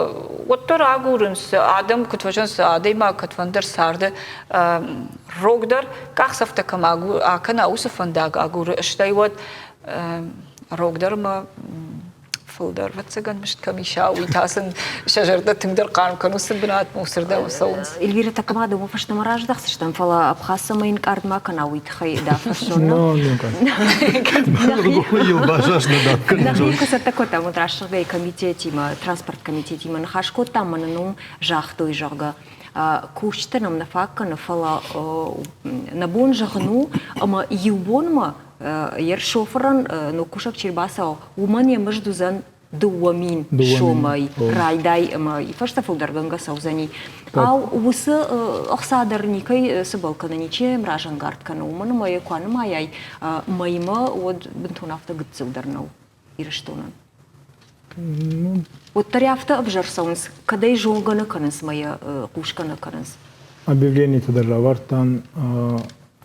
уӕддӕр агурынц адӕм куыд фӕзӕгъынц, адӕймаг кӕдфӕндӕр царды рогдӕр къахдзӕфтӕ кӕм акӕна, уыцы фӕндаг агуры, стӕй уӕд рогдӕр ӕмӕ фылдӕр ӕвӕццӕгӕн мызд кӕм иса, уый та сын сӕ зӕрдӕ тынгдӕр хъарм кӕны уыцы бынатмӕ, уыцырдӕм цӕуынц. Эльвира, тӕккӕ дӕумӕ фӕстӕмӕ раздӕхдзыстӕм, фӕлӕ Абхаз цӕмӕй ӕнкъард ма кӕна, уый тыххӕй дӕ фӕрсон. Нӕхи куы цӕттӕ кодтам, уӕд рӕсугъдӕй комитетимӕ, транспорт комитетимӕ ныхас кодтам, мӕнӕ ном загътой, зӕгъгӕ, кусджытӕ нӕм нӕ фаг кӕны, фӕлӕ нӕ бон зӕгъын у, ӕмӕ иу бонмӕ Йе шофырӕн ног кусӕг чи рбацӕуа, уымӕн йӕ мызд уыдзӕн дыууӕ мин сомӕй райдай ӕмӕ фӕстӕ фылдӕргӕнгӕ цӕудзӕни. Ау, уыцы ӕхца дӕр никӕй цыбӕл кӕны, ничи йӕм разӕнгард кӕны, уымӕн ӕмӕ йӕ куы анымайай мӕймӕ, уӕд бынтон афтӕ гыццыл дӕр нӕу Ирыстонӕн. Уӕддӕр афтӕ ӕвзӕр цӕуынц, кӕд ӕй зонгӕ нӕ кӕнынц мӕ йӕ хъусгӕ нӕ кӕнынц. Объявлениетӕ дӕр равардтан,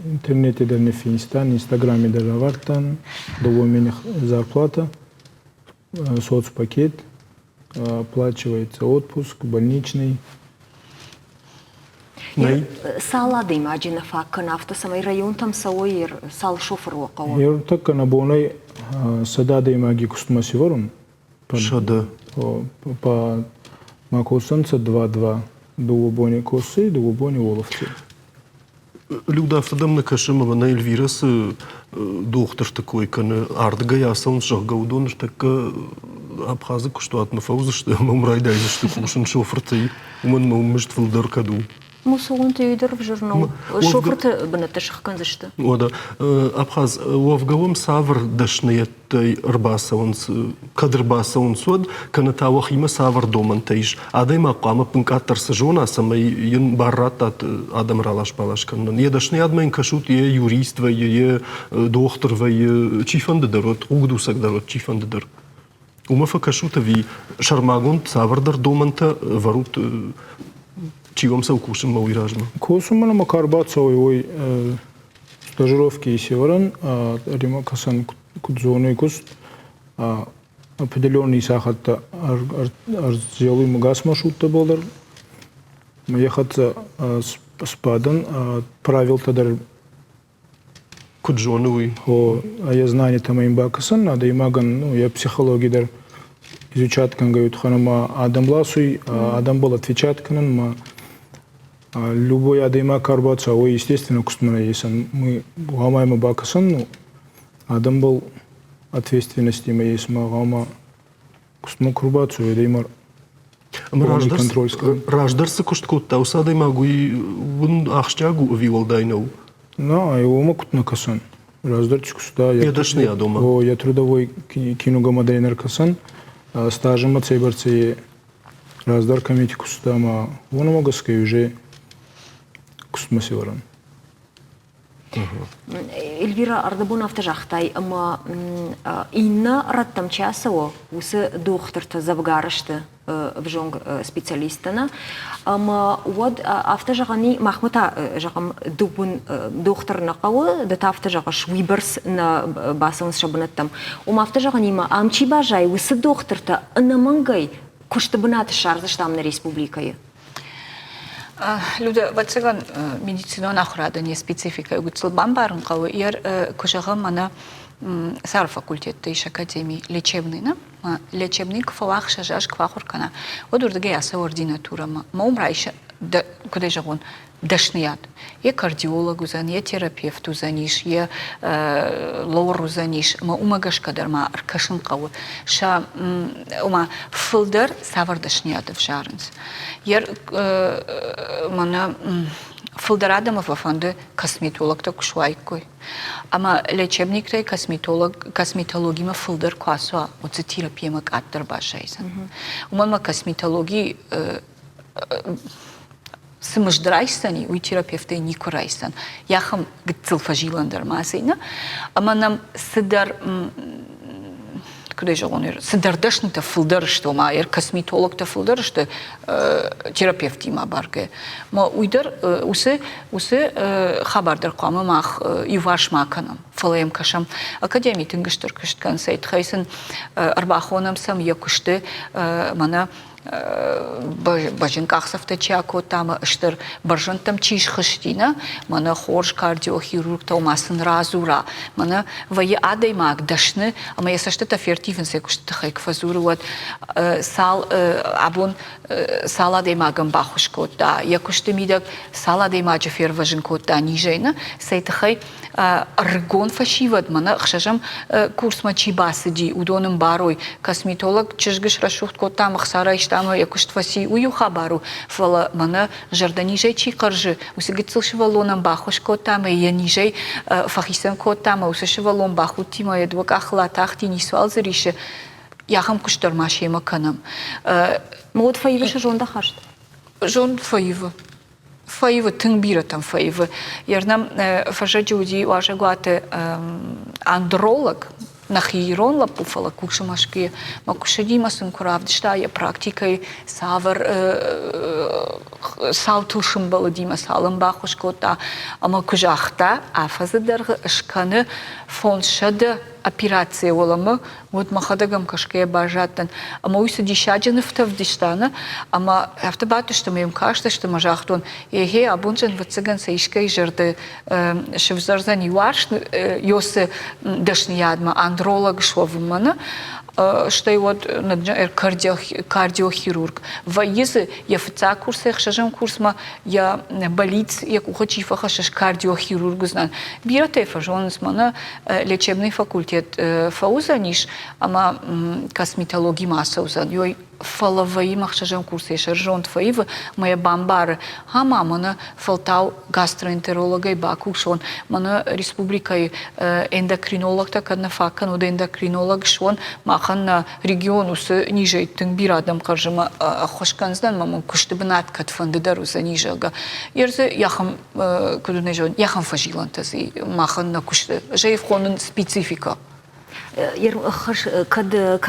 интернете дӕр ниффинстан, инстаграме дӕр равардтан, дыууӕ мини зарплата, соцпакет, оплачивается отпуск, больничный. Нӕй. Цал адӕймаджы нӕ фаг кӕны афтӕ, цӕмӕй районтӕм цӕуой, цал шофыр уӕ хъӕуы? Ертӕккӕ нӕ бонӕй сӕдӕ адӕймаги кустмӕ сивӕрун. Сӕдӕ. По ма косунцӕ два-два. Дууӕ бони коси, дууӕ бони уолӕфти. Люда, афтӕ дӕм нӕ кӕсы, ӕмӕ мӕнӕ Эльвирӕ цы дохтырты кой кӕны, ардыгӕй ацӕуынц, зӕгъгӕ, уыдон ныртӕккӕ Абхазы куыстуатмӕ фӕуыдзысты ӕмӕ уым райдайдзысты кусын шофыртӕй, уымӕн ӕмӕ уым мызд фылдӕр кӕд у. Мусолонты иу дӕр ӕвзӕр нӕу. Шофырты бынӕттӕ сыхгӕндзысты. Уӕдӕ, Абхаз, уӕвгӕ уӕм цавӕр дӕсныйӕдтӕй ӕрбацӕуынц, кӕд ӕрбацӕуынц, уӕд, кӕнӕ та уӕхимӕ цавӕр домӕнтӕ ис? Адӕймаг хъуамӕ ӕппынкъаддӕр цы зона, цӕмӕй йын бар раттат адӕмы ралас-балас кӕнынӕн? Йӕ дӕсныйадмӕ йын кӕсут, йе юрист вӕййы, йе дохтыр вӕййы, чифӕнды дӕр уӕд, хъугдуцӕг дӕр уӕд, чифӕнды дӕр. Уымӕ фӕкӕсут ӕви сӕрмагонд цавӕрдӕр домӕнтӕ ӕвӕрут, чи уӕм цӕуы кусынмӕ уый размӕ? Косунмӕ нӕмӕ ка рбацӕуй, уой стажировки исӕвӕрӕн, ӕримӕ кӕсӕн куд зонуй куст, определенный сахаттӕ ӕрзелуй мгас маршруттӕбӕл дӕр. Йӕ хӕццӕ сбадӕн, правилтӕ дӕр Куыд зоны уый? О, йӕ знанитӕ ма йын бакӕсын, адӕймагӕн ну, йӕ психологи дӕр изучать кӕнгӕ уый ӕмӕ адӕм ласуй, адӕмбыл отвечать кӕнын ма любой адӕймаг ка ӕрбацӕуа, уый естественно куыстмӕ нӕ есӕн. Мы гъӕуама имӕ бакӕсӕн, ну, адӕмбыл ответственностимӕ ес ма гъӕуама куыстмӕ куы рбацӕуа, адӕймаг Ӕмӕ раздӕр цы куыст кодта, уыцы адӕймаг уый уын ахсджиаг у ӕви уӕлдай нӕу? Нӕ, уымӕ куыд нӕ кӕсӕн. Раздӕр чи куыста, йӕ дӕсныйадомӕ. О, йӕ трудовой киногӕмӕ дӕр ӕркӕсӕн. Стажимӕ цӕйбӕрцӕ раздӕр кӕмити куыста ӕмӕ уонӕмӕ гӕсгӕ уже куыстмӕ сӕвӕрӕн. Эльвира, ӕрдӕбон афтӕ загътай, ӕмӕ иннӕ рӕттӕм чи ацӕуы, уыцы дохтыртӕ дзӕвгар сты ӕвзонг специалисттӕ нӕ. Ӕмӕ уӕд афтӕ зӕгъӕн и, махмӕ та, зӕгъӕм, дыууын дохтыр нӕ хъӕуы, ды та афтӕ зӕгъыс, уыйбӕрц нӕ бацӕуынц сӕ бынӕттӕм. Уым афтӕ зӕгъӕн и, ӕмӕ ам чи баззайы, уыцы дохтыртӕ ӕнӕмӕнгӕй куысты бынат ссардзыстӕм нӕ республикӕйы. Людӕ, ӕвӕццӕгӕн, медицинон ахуырадӕн йӕ спецификӕ гыццыл бамбарын хъӕуы. Йӕ куы зӕгъӕм, мӕнӕ цавӕр факультетты ис академи лечебный, нӕ? Лечебный куы фӕуа, ӕхсӕз аз куы ахуыр кӕна, уӕд уырдыгӕй ацӕуы ординатурӕмӕ. Мӕ уым райсы, куыд ӕй зӕгъон, дӕсныйад. Йӕ кардиолог уыдзӕн, йӕ терапевт уыдзӕнис, йӕ лор уыдзӕнис, ӕмӕ уымӕ гӕсгӕ дӕр ма ӕркӕсын хъӕуы, сӕ ома фылдӕр цавӕр дӕсныйад ӕвзарынц. Йӕ мӕнӕ фылдӕр адӕмы фӕфӕнды косметологтӕ куы суаиккой. Ӕмӕ лечебниктӕй косметолог, косметологимӕ фылдӕр куы ацуа, уӕд дзы терапиямӕ къаддӕр баззайдзӕн. Уымӕн ӕмӕ косметологи цы мызд райсдзӕни, уый терапевтӕй никуы райсдзӕн. Йӕхӕм гыццыл фӕзилӕн дӕр ма цы нӕ. Ӕмӕ нӕм цыдӕр куыд ӕй зӕгъон, цыдӕр дӕснытӕ фылдӕр сты, ома косметологтӕ фылдӕр сты терапевтимӕ баргӕ. Ма уый дӕр уыцы уыцы хабар дӕр хъуамӕ мах иуварс ма кӕнӕм, фӕлӕ йӕм кӕсӕм. Академи тынг стыр куыст кӕны, цӕй тыххӕй сын ӕрбахонӕм сӕм йӕ куысты мӕнӕ бӕзджын къахдзӕфтӕ чи акодта ӕмӕ стыр бӕрзӕндтӕм чи схызти, нӕ? Мӕнӕ хорз кардиохирургтӕ, ома сын радзура. Мӕнӕ вӕййы адӕймаг дӕсны ӕмӕ йӕ цӕстытӕ ферттивынц йӕ куысты тыххӕй куы фӕдзуры, уӕд цал абон цал адӕймагӕн баххуыс кодта, йӕ куысты мидӕг цал адӕймаджы фервӕзын кодта низӕй, нӕ? Цӕй тыххӕй ӕрыгон фӕсивӕд мӕнӕ ӕхсӕзӕм курсмӕ чи бацыди, уыдон ӕмбарой, косметолог чызг срӕсугъд кодта ӕмӕ хца райста ӕмӕ йӕ куыст фӕци, уый иу хабар у, фӕлӕ мӕнӕ зӕрдӕнизӕй чи хъӕрзы, уыцы гыццыл сывӕллонӕн баххуыс кодта ӕмӕ йӕ низӕй фӕхицӕн кодта ӕмӕ уыцы сывӕллон бахудти ӕмӕ йӕ дыууӕ къахыл атахти, ницуал дзы рисы, ахӕм куыст дӕр ма семӕ кӕнӕм. Уӕд фӕивы сӕ зондахаст? Зонд фӕивы. Фӕивы, тынг бирӕтӕм фӕивы. Ернӕм фӕззӕджы уыди уазӕгуаты андролог, нӕхи ирон лӕппу, фӕлӕ кусы Мӕскуыйы. Мӕ куысыдимӕ сын куы равдыста йӕ практикӕйы цавӕр цаутыл сымбӕлыди мӕ цалын баххуыс кодта, ӕмӕ куы загъта, афӕдзы дӕргъы скӕны 500 операцийӕ уӕлӕмӕ, уӕд мӕхӕдӕг ӕм кӕсгӕйӕ баззадтӕн. Ӕмӕ уый цы диссаджы нывтӕ ӕвдыста, нӕ? Ӕмӕ афтӕ бадтысты ӕмӕ йӕм кастысты ӕмӕ загътон, ехе, абон ӕвӕццӕгӕн сӕ искӕй зӕрдӕ сывзӕрдзӕни уарзт Йосы дӕсныйадмӕ, андролог суӕвынмӕ, нӕ? Стӕй уӕд кардиохирург. Вӕййы дзы йӕ фыццаг курсӕй ӕхсӕзӕм курсмӕ йӕ бӕллиц йӕ къухы чи фӕхӕссы, кардиохирург уыдзынӕн. Бирӕтӕ фӕзонынц мӕнӕ лечебный факультет фӕуыдзӕнис ӕмӕ косметологимӕ ацӕудзӕн. Ёй Фӕлӕ вӕййы ӕхсӕзӕм курсӕй сӕрзонд фӕивы ӕмӕ йӕ бамбары, ама мӕнӕ фӕлтау гастроэнтерологӕй бакусон, мӕнӕ республикӕйы эндокринологтӕ кӕд нӕ фаг кӕн, уӕд эндокринолог суон, махӕн нӕ регион уыцы низӕй тынг бирӕ адӕм хъӕрзы ӕмӕ ӕххуыс кӕндзынӕн, ӕмӕ мын куысты бынат кӕдфӕнды дӕр уыдзӕни, зӕгъгӕ. Йе рдзы йӕхӕм, куыд уын ӕй зӕгъон, йӕхӕм фӕзилӕнтӕ дзы махӕн нӕ куысты. Ӕз ӕй хонын спецификӕ. Кӕд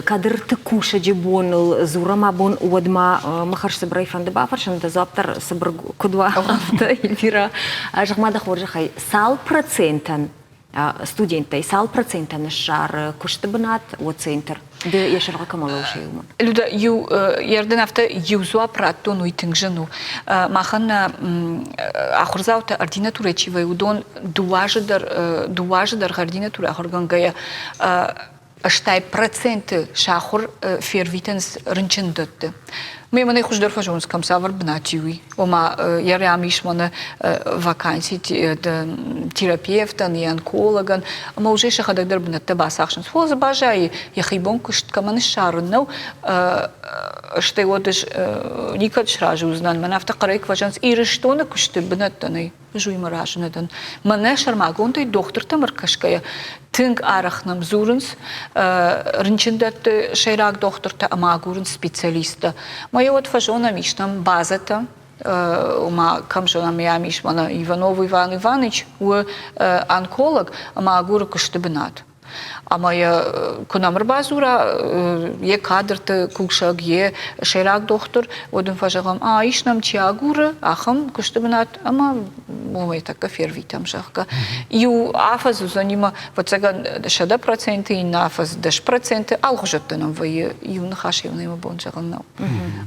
кадрты кусӕджы боныл дзурӕм абон, уӕд ма мӕ хӕрзцыбырӕй фӕнды бафӕрсын, дӕ дзуапп дӕр цыбыр куыд уа, афтӕ, Эльвира. Зӕгъ-ма дӕ хорзӕхӕй, цал процентӕн студенттӕй цал процентӕн ссары куысты бынат уӕ центр? Ды йӕ сӕргъы кӕмӕ лӕууыс, уымӕн? Люда, иу ердын афтӕ иу дзуапп радтон, уый тынг зын у. Махӕн нӕ ахуырдзаутӕ ординатурӕ чи вӕййы, уыдон 2 азы дӕргъы ординатурӕ ахуыргӕнгӕйӕ 80% сахуыр фервитынц рынчындӕтты. Ме мӕнӕй хуыздӕр фӕзонынц, кӕм цавӕр бынат и, уый. Ома, йӕ рӕм ис мӕнӕ ваканси терапевтӕн, йӕ онкологӕн, ӕмӕ уже сӕхӕдӕг дӕр бынӕттӕ бацахсынц. Фӕлӕ дзы баззайы, йӕхи бон куыст кӕмӕн ссарын нӕу, стӕй уӕд ӕз никӕд сразы уыдзынӕн. Мӕн афтӕ хъӕрӕй куы фӕзӕгъынц, Ирыстоны куысты бынӕттӕ нӕй. Ӕз уыимӕ разы нӕ дӕн. Мӕнӕ сӕрмагондӕй дохтыртӕм ӕркӕсгӕйӕ, тынг арӕх нӕм дзурынц рынчындӕтты сӕйраг дохтыртӕ ӕмӕ агурынц специалисттӕ. Мӕ уӕд фӕзонӕм, ис нӕм базӕтӕ, ома кӕм зонӕм, ам ис мӕнӕ Иванов Иван Иванович у онколог ӕмӕ агуры куысты бынат. Ӕмӕ йӕ куы нӕм ӕрбадзура йе кадрты кусӕг, йе сӕйраг дохтыр, уӕд ын фӕзӕгъӕм, а ис нӕм чи агуры, ахӕм куысты бынат ӕмӕ уымӕй тӕккӕ фервитӕм, зӕгъгӕ. Иу афӕдз уыдзӕнимӕ, ӕвӕццӕгӕн, 100%, иннӕ афӕдз 10%, алыхуызӕттӕ нӕм вӕййы, иу ныхас иунӕмӕ бон зӕгъын нӕу.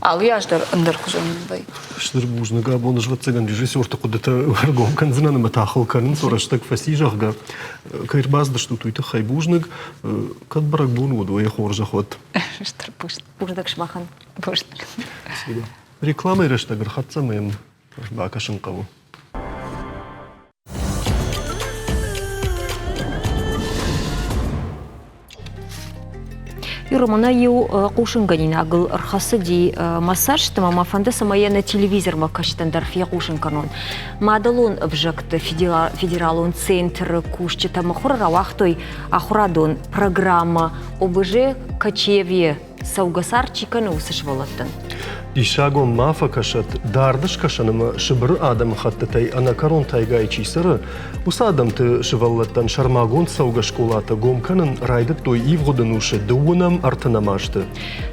Алы аз дӕр ӕндӕрхуызон вӕййы. Стыр бузныг. Абон ӕз, ӕвӕццӕгӕн, режиссерты хъуыдытӕ ӕргом кӕндзынӕн ӕмӕ та хыл кӕнынц, рӕстӕг фӕци, зӕгъгӕ. Кӕй ӕрбацыдыстут, уый тыххӕй бузныг. Кӕд бӕрӕгбон уыд, уӕ хорзӕх уӕд. Стыр бузныг. Бузныг сымахӕн. Бузныг. Спасибо. Рекламӕйы рӕстӕг ӕрхӕццӕ ӕмӕ йӕм бакӕсын хъӕуы. Юра, иу хъусынгӕнинагыл ӕрхӕцыди мӕ цӕст ӕмӕ мӕ фӕнды, цӕмӕй йӕ нӕ телевизормӕ кӕсджытӕн дӕр фехъусын кӕнон. Мадӕлон ӕвзӕгты федералон центры кусджытӕ мыхуыры рауагътой ахуырадон программӕ ОБЖ Кочевье цӕугӕцард чи кӕны, уыцы сывӕллӕттӕн. Диссагон ма фӕкӕсӕд, дард скӕсӕн ӕмӕ Сыбыры адӕмыхӕттытӕй ӕнӕкӕрон тайгайы чи цӕры, уыцы адӕмты сывӕллӕттӕн сӕрмагонд цӕугӕ скъолатӕ гом кӕнын райдыдтой ивгъуыд ӕнусы дыууынӕм ӕртынӕм азты.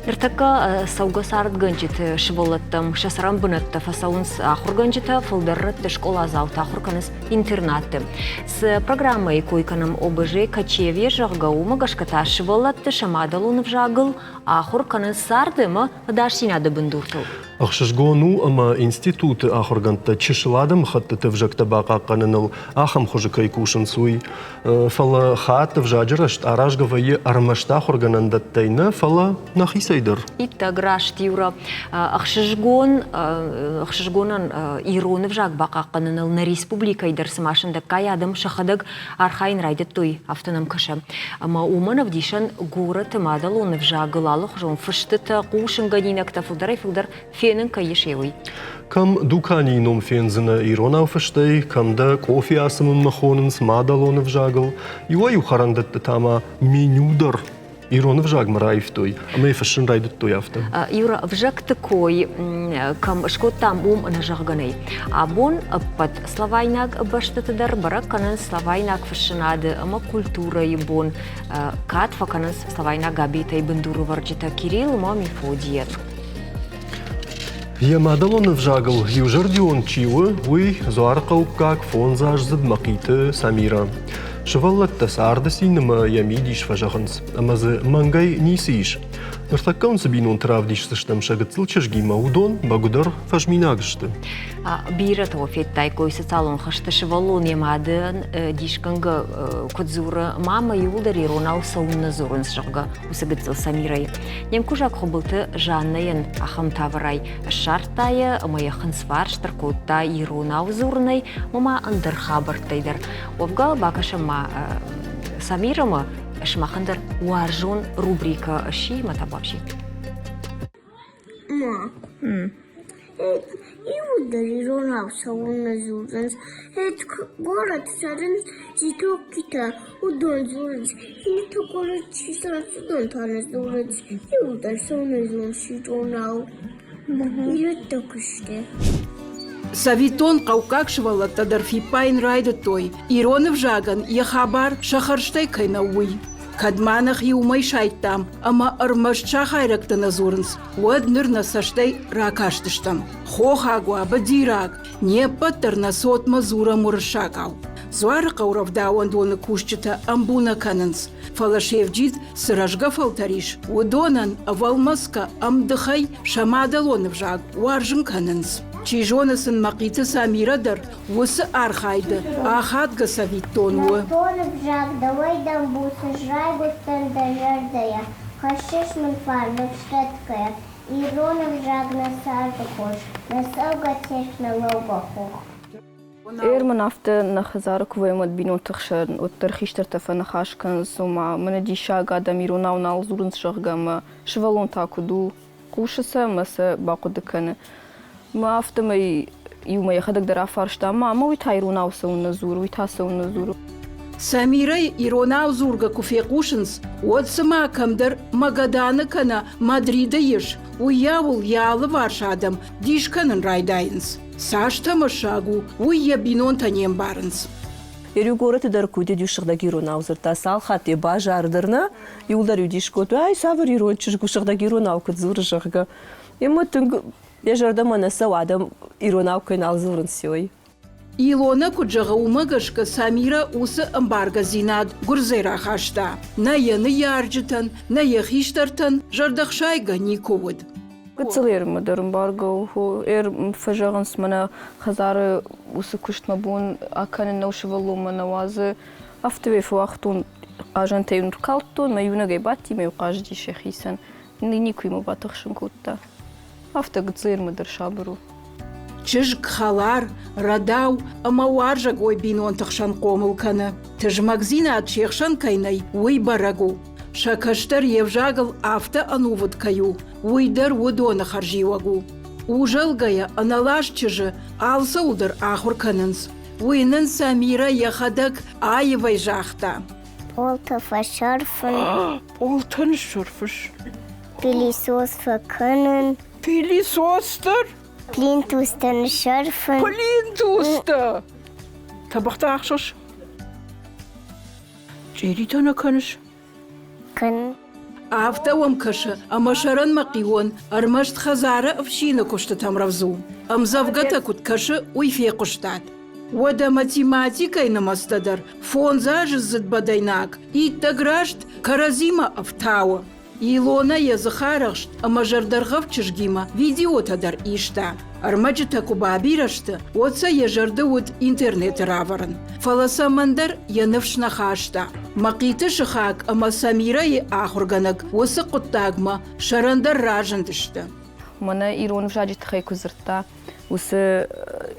Ныртӕккӕ цӕугӕцардгӕнджыты сывӕллӕттӕм сӕ цӕрӕнбынӕттӕ фӕцӕуынц ахуыргӕнджытӕ, фылдӕр рӕтты скъоладзаутӕ ахуыр кӕнынц интернатты. Цы программӕйы кой кӕнӕм ОБЖ Кочевье, зӕгъгӕ, уымӕ гӕсгӕ та сывӕллӕтты сӕ мадӕлон ӕвзагыл ахуыр кӕнынц царды ӕмӕ ӕдасдзинады бындуртыл. Ӕхсызгон у, ӕмӕ институты ахуыргӕндтӕ чысыл адӕмыхӕттыты ӕвзӕгтӕ бахъахъхъӕныныл ахӕм хуызы кӕй кусынц, уый. Фӕлӕ хатт ӕвзаджы рӕзт аразгӕ вӕййы ӕрмӕст ахуыргӕнӕндӕттӕй нӕ, фӕлӕ нӕхицӕй дӕр. Иттӕг раст, Юра. Ӕхсызгон, ӕхсызгонӕн ирон ӕвзаг бахъахъхъӕныныл нӕ республикӕйы дӕр цыма сындӕггай адӕм сӕхӕдӕг архайын райдыдтой, афтӕ нӕм кӕсы. Ӕмӕ уымӕн ӕвдисӕн горӕты мадӕлон ӕвзагыл алыхуызон фыстытӕ, хъусынгӕнинӕгтӕ фылдӕрӕй-фылдӕр фенын кӕй ис, уый. Кӕм дуканийы ном фендзынӕ иронау фыстӕй, кӕм дӕ къофи ацымынмӕ хонынц мадӕлон ӕвзагыл, иуӕй-иу хӕрӕндӕтты та ма меню дӕр ирон ӕвзагмӕ раивтой ӕмӕ йӕ фыссын райдыдтой афтӕ. Юра, ӕвзӕгты кой кӕм скодтам, уым ӕнӕзӕгъгӕ нӕй. Абон ӕппӕт словайнаг бӕстӕты дӕр бӕрӕг кӕнынц словайнаг фыссынады ӕмӕ культурӕйы бон. Кад фӕкӕнынц словайнаг габитӕй бындурӕвӕрджытӕ Кирилл ӕмӕ Мефодийӕн. Йӕ мадӕлон ӕвзагыл иузӕрдион чи у, уый дзуарыхъӕуккаг фондзаздзыд Мӕхъиты Самира. Сывӕллӕттӕ царды цин ӕмӕ йӕ мидис фӕзӕгъынц, ӕмӕ дзы мӕнгӕй ницы ис. Ныртӕккӕ уын цы бинонты равдисдзыстӕм сӕ гыццыл чызгимӕ, уыдон бӕгуыдӕр фӕзминаг сты. Бирӕтӕ федтаиккой социалон хызты сывӕллон йӕ мадӕн дисгӕнгӕ куыд дзуры, мамӕ иууылдӕр иронау цӕуылнӕ дзурынц, зӕгъгӕ, уыцы гыццыл Самирӕйы. Не мкусӕг Хуыбылты Жаннӕйӕн ахӕм таварӕй ссардта йӕ ӕмӕ йӕ хынцфарст ӕркодта иронау дзурынӕй ӕмӕ ма ӕндӕр хабӕрттӕй дӕр. Уӕвгӕ бакӕсӕм ма Самирӕмӕ, сымахӕн дӕр уарзон рубрикӕ сси мӕ табуафси. Ма. Иуылдӕр иронау цӕуылнӕ дзурынц? Горӕты цӕрынц дзитоккитӕ, уыдон дзурынц, иннӕтӕ горӕты чи цӕрынц, уыдон та нӕ дзурынц. Иуылдӕр цӕуылнӕ дзурынц иронау? Ирӕттӕ куы сты. Цӕвиттон, хъӕуккаг сывӕллӕттӕ дӕр фиппайын райдыдтой, ирон ӕвзагӕн йӕ хабар сӕ хӕрзтӕй кӕй нӕу, уый. Кӕд ма нӕхи уымӕй сайдтам ӕмӕ ӕрмӕст сахайрӕгтӕ нӕ дзурынц, уӕд ныр нӕ цӕстӕй ракастыстӕм. Хохаг уа, быдираг, не ппӕт дӕр нӕ цотмӕ дзурӕм уырыссагау. Дзуарыхъӕу рӕвдауӕндоны кусджытӕ ӕмбу нӕ кӕнынц, фӕлӕ се вджид цы рӕзгӕ фӕлтӕр ис, уыдонӕн ӕвӕлмӕцгӕ ӕмдыхӕй сӕ мадӕлон ӕвзаг уарзын кӕнынц. Чи зоны сын Мӕхъиты Самирӕ дӕр уыцы архайды ахадгӕ цӕвиттон у. Нӕртон ӕвзаг дӕуӕй дӕм буц ӕз райгуырдтӕн дӕ зӕрдӕйӕ, Хӕссыс мын фарн ныфсдӕтгӕйӕ, Ирон ӕвзаг нӕ царды хос, Нӕ цӕугӕ Терк, нӕ лӕугӕ хох. Эр мын афтӕ нӕ хӕдзары куы вӕййӕм, уӕд бинонты хсӕн уӕддӕр хистӕртӕ фӕныхас кӕнынц, ома мӕнӕ диссаг адӕм иронау нал дзурынц, зӕгъгӕ, ӕмӕ сывӕллон та куыд у, хъусы сӕ ӕмӕ сӕ бахъуыды кӕны. Мӕ афтӕмӕй иумӕ йӕхӕдӕг дӕр афарста, мамӕ, уый та иронау цӕуылнӕ дзуры, уый та цӕуылнӕ дзуры. Самирӕй иронау дзургӕ куы фехъусынц, уӕд цыма кӕмдӕр Магаданы кӕнӕ Мадриды ис, уыйау ыл йӕ алыварс адӕм дис кӕнын райдайынц. Цас тӕмӕссаг у, уый йӕ бинонтӕ не мбарынц. Иу горӕты дӕр куы уыди сыгъдӕг иронау дзырдта, цал хатт йӕ базар дӕр нӕ, иуылдӕр иу дис кодтой, ай цавӕр ирон чызг у, сыгъдӕг иронау куыд дзуры, зӕгъгӕ. Ӕмӕ тынг йӕ зӕрдӕмӕ нӕ цӕуы, адӕм иронау кӕй нал дзурынц, уый. Илонӕ куыд зӕгъы, уымӕ гӕсгӕ Самирӕ уыцы ӕмбаргӕдзинад гуырдзӕй рахаста. Нӕ йӕ ныййарджытӕн, нӕ йӕ хистӕртӕн зӕрдӕхсайгӕ никуы уыд. Гыццыл ӕрмӕ дӕр ӕмбаргӕ у. Ӕр фӕзӕгъынц, мӕнӕ хӕдзары уыцы куыст мӕ бон акӕнын нӕу, сывӕллонмӕ нӕ уадзы. Афтӕмӕй фӕуагътон, хъазӕнтӕ-иу ныккалдтон, мӕ иунӕгӕй бадти мӕ-иу хъазыдис йӕхицӕн. Никуы мӕ батыхсын кодта. Афтӕ гыццыл ӕрмӕ дӕр сабыр у. Чызг хӕлар, рӕдау ӕмӕ уарзӕгой бинонты хсӕн хъомыл кӕны. Тызмӕгдзинад се хсӕн кӕй нӕй, уый бӕрӕг у. Сӕ кӕстӕр йе взагыл афтӕ ӕнувыд кӕй у, уый дӕр уыдоны хӕрзиуӕг у. Узӕлгӕйӕ ӕнӕлаз чызджы алцӕуыл дӕр ахуыр кӕнынц. Уый нын Самирӕ йӕхӕдӕг аивӕй загъта. Пъолтӕ фӕсӕрфын. Пъолтӕ ныссӕрфыс? Пылесос фӕкӕнын. Пылесос дӕр? Плинтустӕ ныссӕрфын. Плинтустӕ! Тӕбӕгътӕ ӕхсыс? Чъиритӕ нӕ кӕныс? Кӕн. Афтӕ уӕм кӕсы, ӕмӕ сӕрӕнмӕ хъион ӕрмӕст хӕдзары ӕфсины куыстытӕм рӕвдз у. Ӕмдзӕвгӕтӕ куыд кӕсы, уый фехъуыстат. Уӕдӕ математикӕйы нымӕцтӕ дӕр фондзаздзыд бӕдӕйнаг иттӕг раст кӕрӕдзимӕ ӕфтауы. Илонӕ йӕ дзыхарӕхст ӕмӕ зӕрдӕргъӕвд чызгимӕ видеотӕ дӕр иста. Ӕрмӕджытӕ куы бабирӕ сты, уӕд сӕ йӕ зӕрды уыд интернеты равӕрын. Фӕлӕ цӕмӕндӕр йӕ ныфс нӕ хаста. Мӕхъиты сыхаг ӕмӕ Самирӕйы ахуыргӕнӕг уыцы хъуыддагмӕ сӕрӕндӕр разындысты. Мӕнӕ ирон ӕвзаджы тыххӕй куы дзырдта, уыцы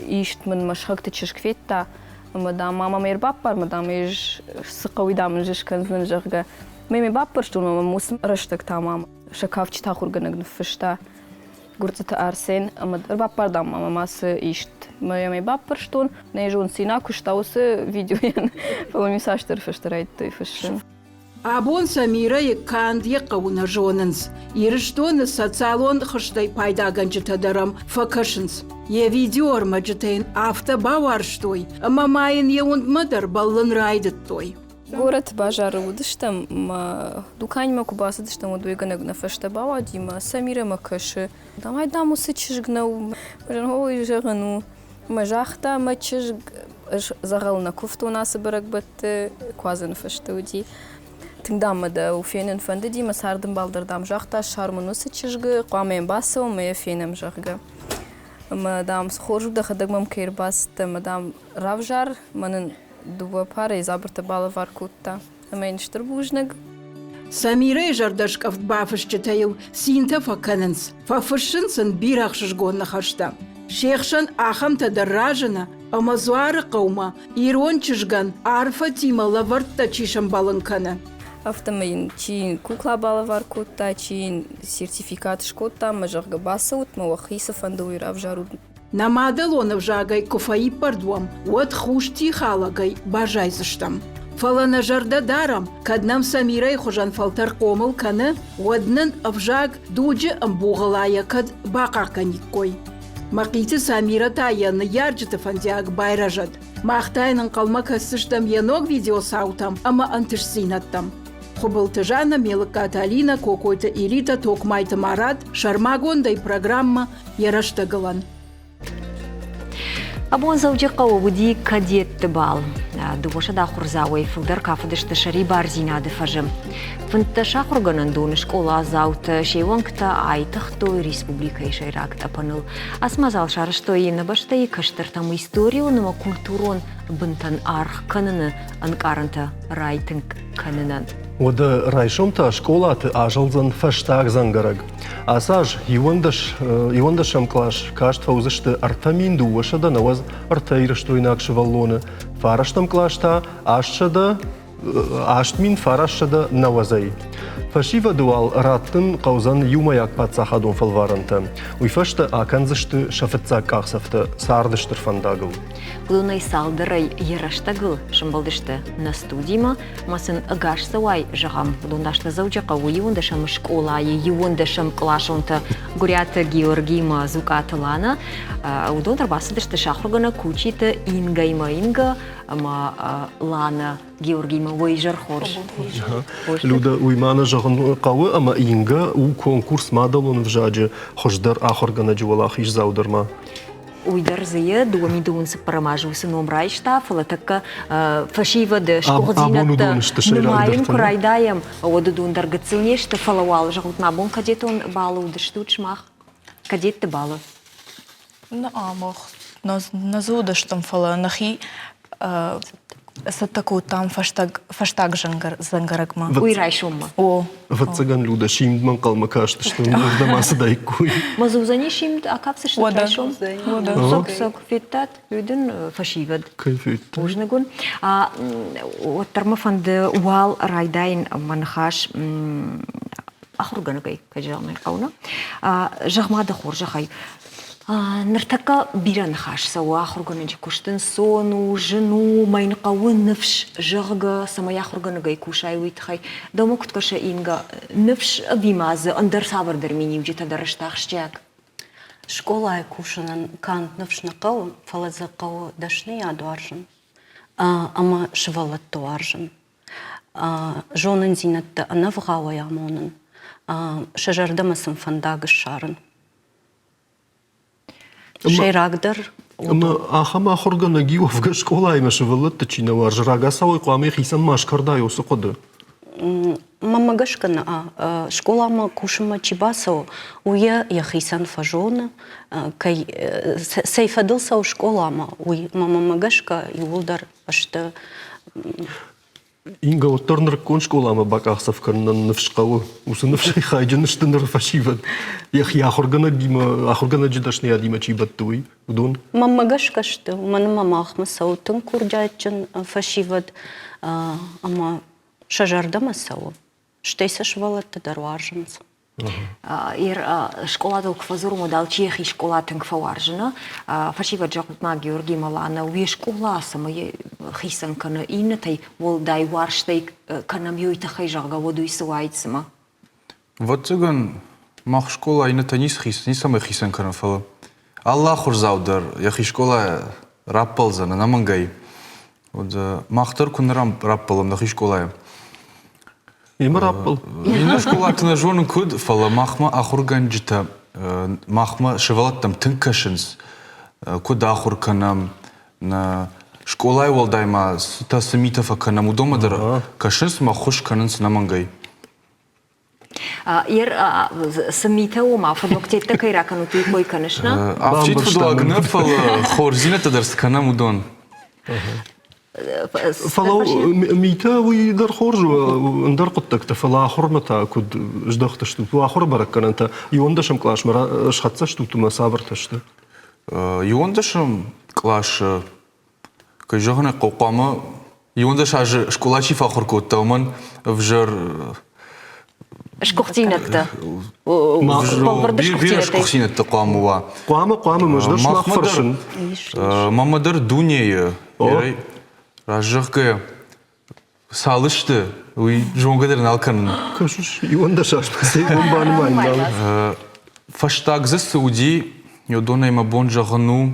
ист мын мӕ сыхӕгты чызг федта, ӕмӕ, дам, мама мӕ ӕрбаппар, мӕ, дам, ӕз цы хъӕуы, дам, ын скӕндзынӕн, зӕгъгӕ. Мӕ мӕ баппӕрстон ӕмӕ мӕм уыцы рӕстӕг та мам сӕ кафджыты ахуыргӕнӕг ныффыста Гуырцъыты Арсен ӕмӕ ӕрбаппар, дам, мама ма цы ист. Мӕ йӕм ӕй баппӕрстон. Нӕ зон, цина куыста уыцы видеойӕн, фӕлӕ ме цасдӕр фӕстӕ райдыдтой фыссын. Абон Самирӕйы канд йӕ хъӕуы нӕ зонынц. Ирыстоны социалон хызтӕй пайдагӕнджытӕ дӕр ӕм фӕкӕсынц. Йӕ видеоӕрмӕджытӕ йын афтӕ бауарзтой, ӕмӕ ма йын йӕ уындмӕ дӕр бӕллын райдыдтой. Горӕты базары уыдыстӕм, мӕ дуканимӕ куы бацыдыстӕм, уӕд уӕйгӕнӕг нӕ фӕстӕ бауади мӕ Самирӕмӕ кӕсы. Давай, дам, уыцы чызг нӕу. Ой, зӕгъын у. Мӕ загъта мӕ чызг, ӕз дзӕгъӕл нӕ куывтон ацы бӕрӕгбӕтты, куадзӕны фӕстӕ уыди. Тынг, дам, мӕ дӕ фенын фӕндыди, мӕ цардӕмбал дӕр, дам, загъта, ссар мын уыцы чызгы, хъуамӕ йӕм бацӕуӕм ӕмӕ йӕ фенӕм, зӕгъгӕ. Ӕмӕ, дам, цы хорз у, дӕхӕдӕг мӕм кӕй ӕрбацыдтӕ, ӕмӕ, дам, равзар, мӕн ын дыууӕ парӕйы дзабыртӕ балӕвар кодта. Ӕмӕ йын стыр бузныг. Самирӕйы зӕрдӕскъӕфт бафысджытӕ йыл цинтӕ фӕкӕнынц, фӕфыссынц ын бирӕ ӕхсызгон ныхӕстӕ. Се хсӕн ахӕмтӕ дӕр разыны, ӕмӕ Дзуары хъӕумӕ ирон чызгӕн арфӕтимӕ лӕвӕрттӕ чи сӕмбӕлын кӕны. Афтӕмӕй йын чи йын кукла балӕвар кодта, чи йын сертификат скодта ӕмӕ, зӕгъгӕ, бацӕут мӕ уӕхи цы фӕнды, уый равзарут. Нӕ мадӕлон ӕвзагӕй куы фӕиппӕрд уӕм, уӕд хус тихалӕгӕй баззайдзыстӕм. Фӕлӕ нӕ зӕрдӕ дарӕм, кӕд нӕм Самирӕйы хуызӕн фӕлтӕр хъомыл кӕны, уӕд нын ӕвзаг дуджы ӕмбугъылайӕ кӕд бахъахъхъӕниккой. Мӕхъиты Самирӕ та йӕ ныййарджыты фӕндиаг байрӕзӕд. Мах та йын ӕнхъӕлмӕ кӕсдзыстӕм йӕ ног видеоцаутӕм ӕмӕ ӕнтыстдзинӕдтӕм. Хуыбылты Жанна, Мелыккаты Алинӕ, Кокойты Элита, Токмайты Марат, сӕрмагондӕй программӕ йӕ рӕстӕгылӕн. Абон Дзӕуджыхъӕуы уыди кадетты бал. Дыууӕсӕдӕ ахуырдзауӕй фылдӕр кафыдысты сӕрибардзинады фӕзы. 15 ахуыргӕнӕндоны скъоладзаутӕ се уӕнгтӕ айтыгътой республикӕйы сӕйраг тъӕпӕныл. Ацы мадзал сарӕзтой нӕ бӕстӕйы кӕстӕртӕм историон ӕмӕ культурон бынтӕн аргъ кӕныны ӕнкъарӕнтӕ райтынг кӕнынӕн. Уӕдӕ райсом та скъолаты азӕлдзӕн фӕстаг дзӕнгӕрӕг. Ацы аз иуӕндӕсӕм кълас каст фӕуыдзысты 3293 ирыстойнаг сывӕллоны, фарӕстӕм кълас та 800 нӕуӕдзӕй. Фӕсивӕды уал раттын хъӕудзӕн иумӕйаг паддзахадон фӕлварӕнтӕ. Уый фӕстӕ акӕндзысты сӕ фыццаг къахдзӕфтӕ царды стыр фӕндагыл. Уыдонӕй цалдӕрӕй йӕ рӕстӕгыл сӕмбӕлдысты нӕ студимӕ ӕмӕ сын ӕгас цӕуай зӕгъӕм. Уыдон та сты Дзӕуджыхъӕуы иуӕндӕсӕм скъолайы иуӕндӕсӕм къласонтӕ Гуыриаты Георгимӕ Зукъаты Лана. Уыдон ӕрбацыдысты сӕ ахуыргӕнӕг Кучиты Ингӕимӕ. Инга ӕмӕ Лана Георгимӕ уӕ изӕр хорз. Люда, уый ма нӕ зӕгъын хъӕуы, ӕмӕ Инга у конкурс мадӕлон ӕвзаджы хуыздӕр ахуыргӕнӕджы уӕлахиздзау дӕр ма. Уый дӕр дзы йӕ дыууӕ цыппӕрӕм азы уыцы ном райста, фӕлӕ тӕккӕ фӕсивӕды сгуыхтдзинӕдтӕ нымайын куы райдайӕм, уӕд уыдон дӕр гыццыл не сты, фӕлӕ уал зӕгъут, мӕ бон кадетон балы уыдыстут сымах? Кадетты балы? Нӕ, мах нӕ дзы уыдыстӕм, фӕлӕ нӕхи цӕттӕ кодтам фӕстаг фӕстаг дзӕнгӕрӕгмӕ. Уый райсоммӕ? О. Ӕвӕццӕгӕн, Людӕ, симдмӕ ӕнхъӕлмӕ кастысты, уырдӕм ацыдаиккой. Ма дзы уыдзӕни симд, акафдзысты райсом? Сог, сог, федтат, уый дын фӕсивӕд. Кӕй федтат? Бузныг уын. Уӕддӕр мӕ фӕнды уал райдайын мӕ ныхас ахуыргӕнӕгӕй, кӕй зӕгъын ӕй хъӕуы, нӕ? Зӕгъ-ма дӕ хорзӕхӕй, Ныртӕккӕ бирӕ ныхас цӕуы ахуыргӕнӕджы куыст ӕнцон у, зын у, мӕ йын хъӕуы ныфс, зӕгъгӕ, цӕмӕй ахуыргӕнӕгӕй кусай, уый тыххӕй. Дӕумӕ куыд кӕсы, Инга, ныфс ӕви ма дзы ӕндӕр цавӕрдӕр миниуджытӕ дӕр сты ахсджиаг? Скъолайы кусынӕн канд ныфс нӕ хъӕуы, фӕлӕ дзы хъӕуы дӕсныйад уарзын ӕмӕ сывӕллӕтты уарзын. Зонындзинӕдтӕ ӕнӕвгъауӕй амонын, сӕ зӕрдӕмӕ сын фӕндаг ссарын. Сӕйрагдӕр Ӕмӕ ахӕм ахуыргӕнӕг уӕвгӕ скъолаимӕ сывӕллӕтты чи нӕ уарзы, рагацауӕй хъуамӕ хицӕн ма скӕрдай уыцы хъуыды. Мӕнмӕ гӕсгӕ нӕ скъоламӕ кусынмӕ чи бацӕуы, уый йӕ йӕхицӕн фӕзоны, кӕй цӕй фӕдыл цӕуы скъоламӕ, уый. Мӕнмӕ гӕсгӕ иууылдӕр сты Инга, уӕддӕр нырыккон скъоламӕ бакъахдзӕф кӕнынӕн ныфс хъӕуы. Уыцы ныфсӕй хайджын сты ныры фӕсивӕд. Йӕхи ахуыргӕнӕгимӕ, ахуыргӕнӕджы дӕсныйадимӕ чи бӕтты, уый, уыдон. Мӕнмӕ гӕсгӕ сты, уымӕн ӕмӕ махмӕ цӕуы тынг курдиатджын фӕсивӕд ӕмӕ сӕ зӕрдӕмӕ цӕуы. Стӕй сӕ сывӕллӕттӕ дӕр уарзынц. Скъоладыл куы фӕдзурӕм, уӕд алчи йӕхи скъола тынг фӕуарзы, нӕ? Фӕсивӕд зӕгъут ма, Георгий Малана, уе скъола цӕмӕй хицӕн кӕны иннӕтӕй уӕлдай уарзтӕй кӕнӕм уый тыххӕй, зӕгъгӕ, уӕд уый цы уаид цымӕ? Ӕвӕццӕгӕн, мах скъола иннӕтӕ ницӕмӕй хицӕн кӕны, фӕлӕ алы ахуырдзау дӕр йӕхи скъолайӕ раппӕлдзӕн ӕнӕмӕнгӕй. Уӕд мах дӕр куы нӕ раппӕлӕм нӕхи скъолайӕ. Имӕ раппӕл. Иннӕ скъолаты нӕ зонын куыд, фӕлӕ махмӕ ахуыргӕнджытӕ махмӕ сывӕллӕттӕм тынг кӕсынц, куыд ахуыр кӕнӕм, нӕ скъолайы уӕлдай ма цытӕ цы митӕ фӕкӕнӕм, уыдонмӕ дӕр кӕсынц ӕмӕ ӕххуыс кӕнынц ӕнӕмӕнгӕй. Цы митӕ ома фыдуагтӕ кӕй ракӕнут, уый кой кӕныс, нӕ? Афтид фыдуаг нӕ, фӕлӕ хорздзинӕдтӕ дӕр цы кӕнӕм, уыдон. Фӕлӕ митӕ уый дӕр хорз у, ӕндӕр хъуыддӕгтӕ, фӕлӕ ахуырмӕ та куыд здӕхтыстут? Ахуыры бӕрӕггӕнӕнтӕ иуӕндӕсӕм къласмӕ схӕццӕ стут ӕмӕ цавӕртӕ сты? Иуӕндӕсӕм къласы, кӕй зӕгъын ӕй хъӕуы, хъуамӕ. 11 азы скъола чи фӕахуыр кодта, уымӕн ӕвзӕр Сгуыхтдзинӕдтӕ. Бирӕ сгуыхтдзинӕдтӕ хъуамӕ уа. Хъуамӕ, хъуамӕ, мӕ дӕр сымах фӕрсын. Мамӕ дӕр дунейы, раззӕгъгӕ, цал сты, уый зонгӕ дӕр нал кӕнын. Кӕсыс, 11 азмӕ цӕй бон банымайын нал. Фӕстаг дзы цы уыди, уыдонӕй мӕ бон зӕгъын у,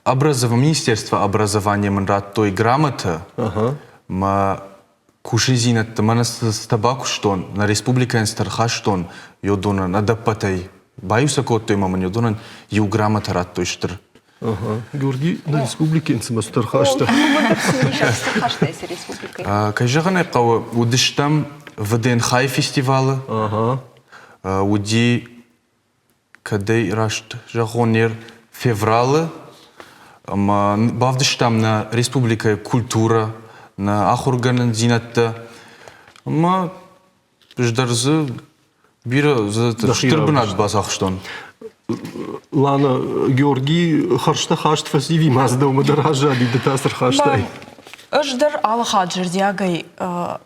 Министерство образования мын радтой грамотӕ. Мӕ кусындзинӕдты мӕнӕ цытӕ бакуыстон, нӕ республикӕйӕн цытӕ рхастон, уыдонӕн ӕдӕппӕтӕй баиу сӕ кодтой ӕмӕ мын уыдонӕн иу грамотӕ радтой стыр. Георгий, нӕ республикӕйӕн цымӕ цытӕ рхаста? Кӕй зӕгъын ӕй хъӕуы, уыдыстӕм ВДНХ-йы фестивалы. Уыди кӕдӕй раст зӕгъон, не февралы ӕмӕ бавдыстам нӕ республикӕйы культурӕ, нӕ ахуыргӕнӕндзинӕдтӕ ӕмӕ ӕз дӕр дзы бирӕ стыр бынат бацахстон. Лана, Георгий хӕрзтӕ хаст фӕци ма дзы дӕумӕ дӕр аззади, ды та цы рхастай? Ӕз дӕр алы хатт зӕрдиагӕй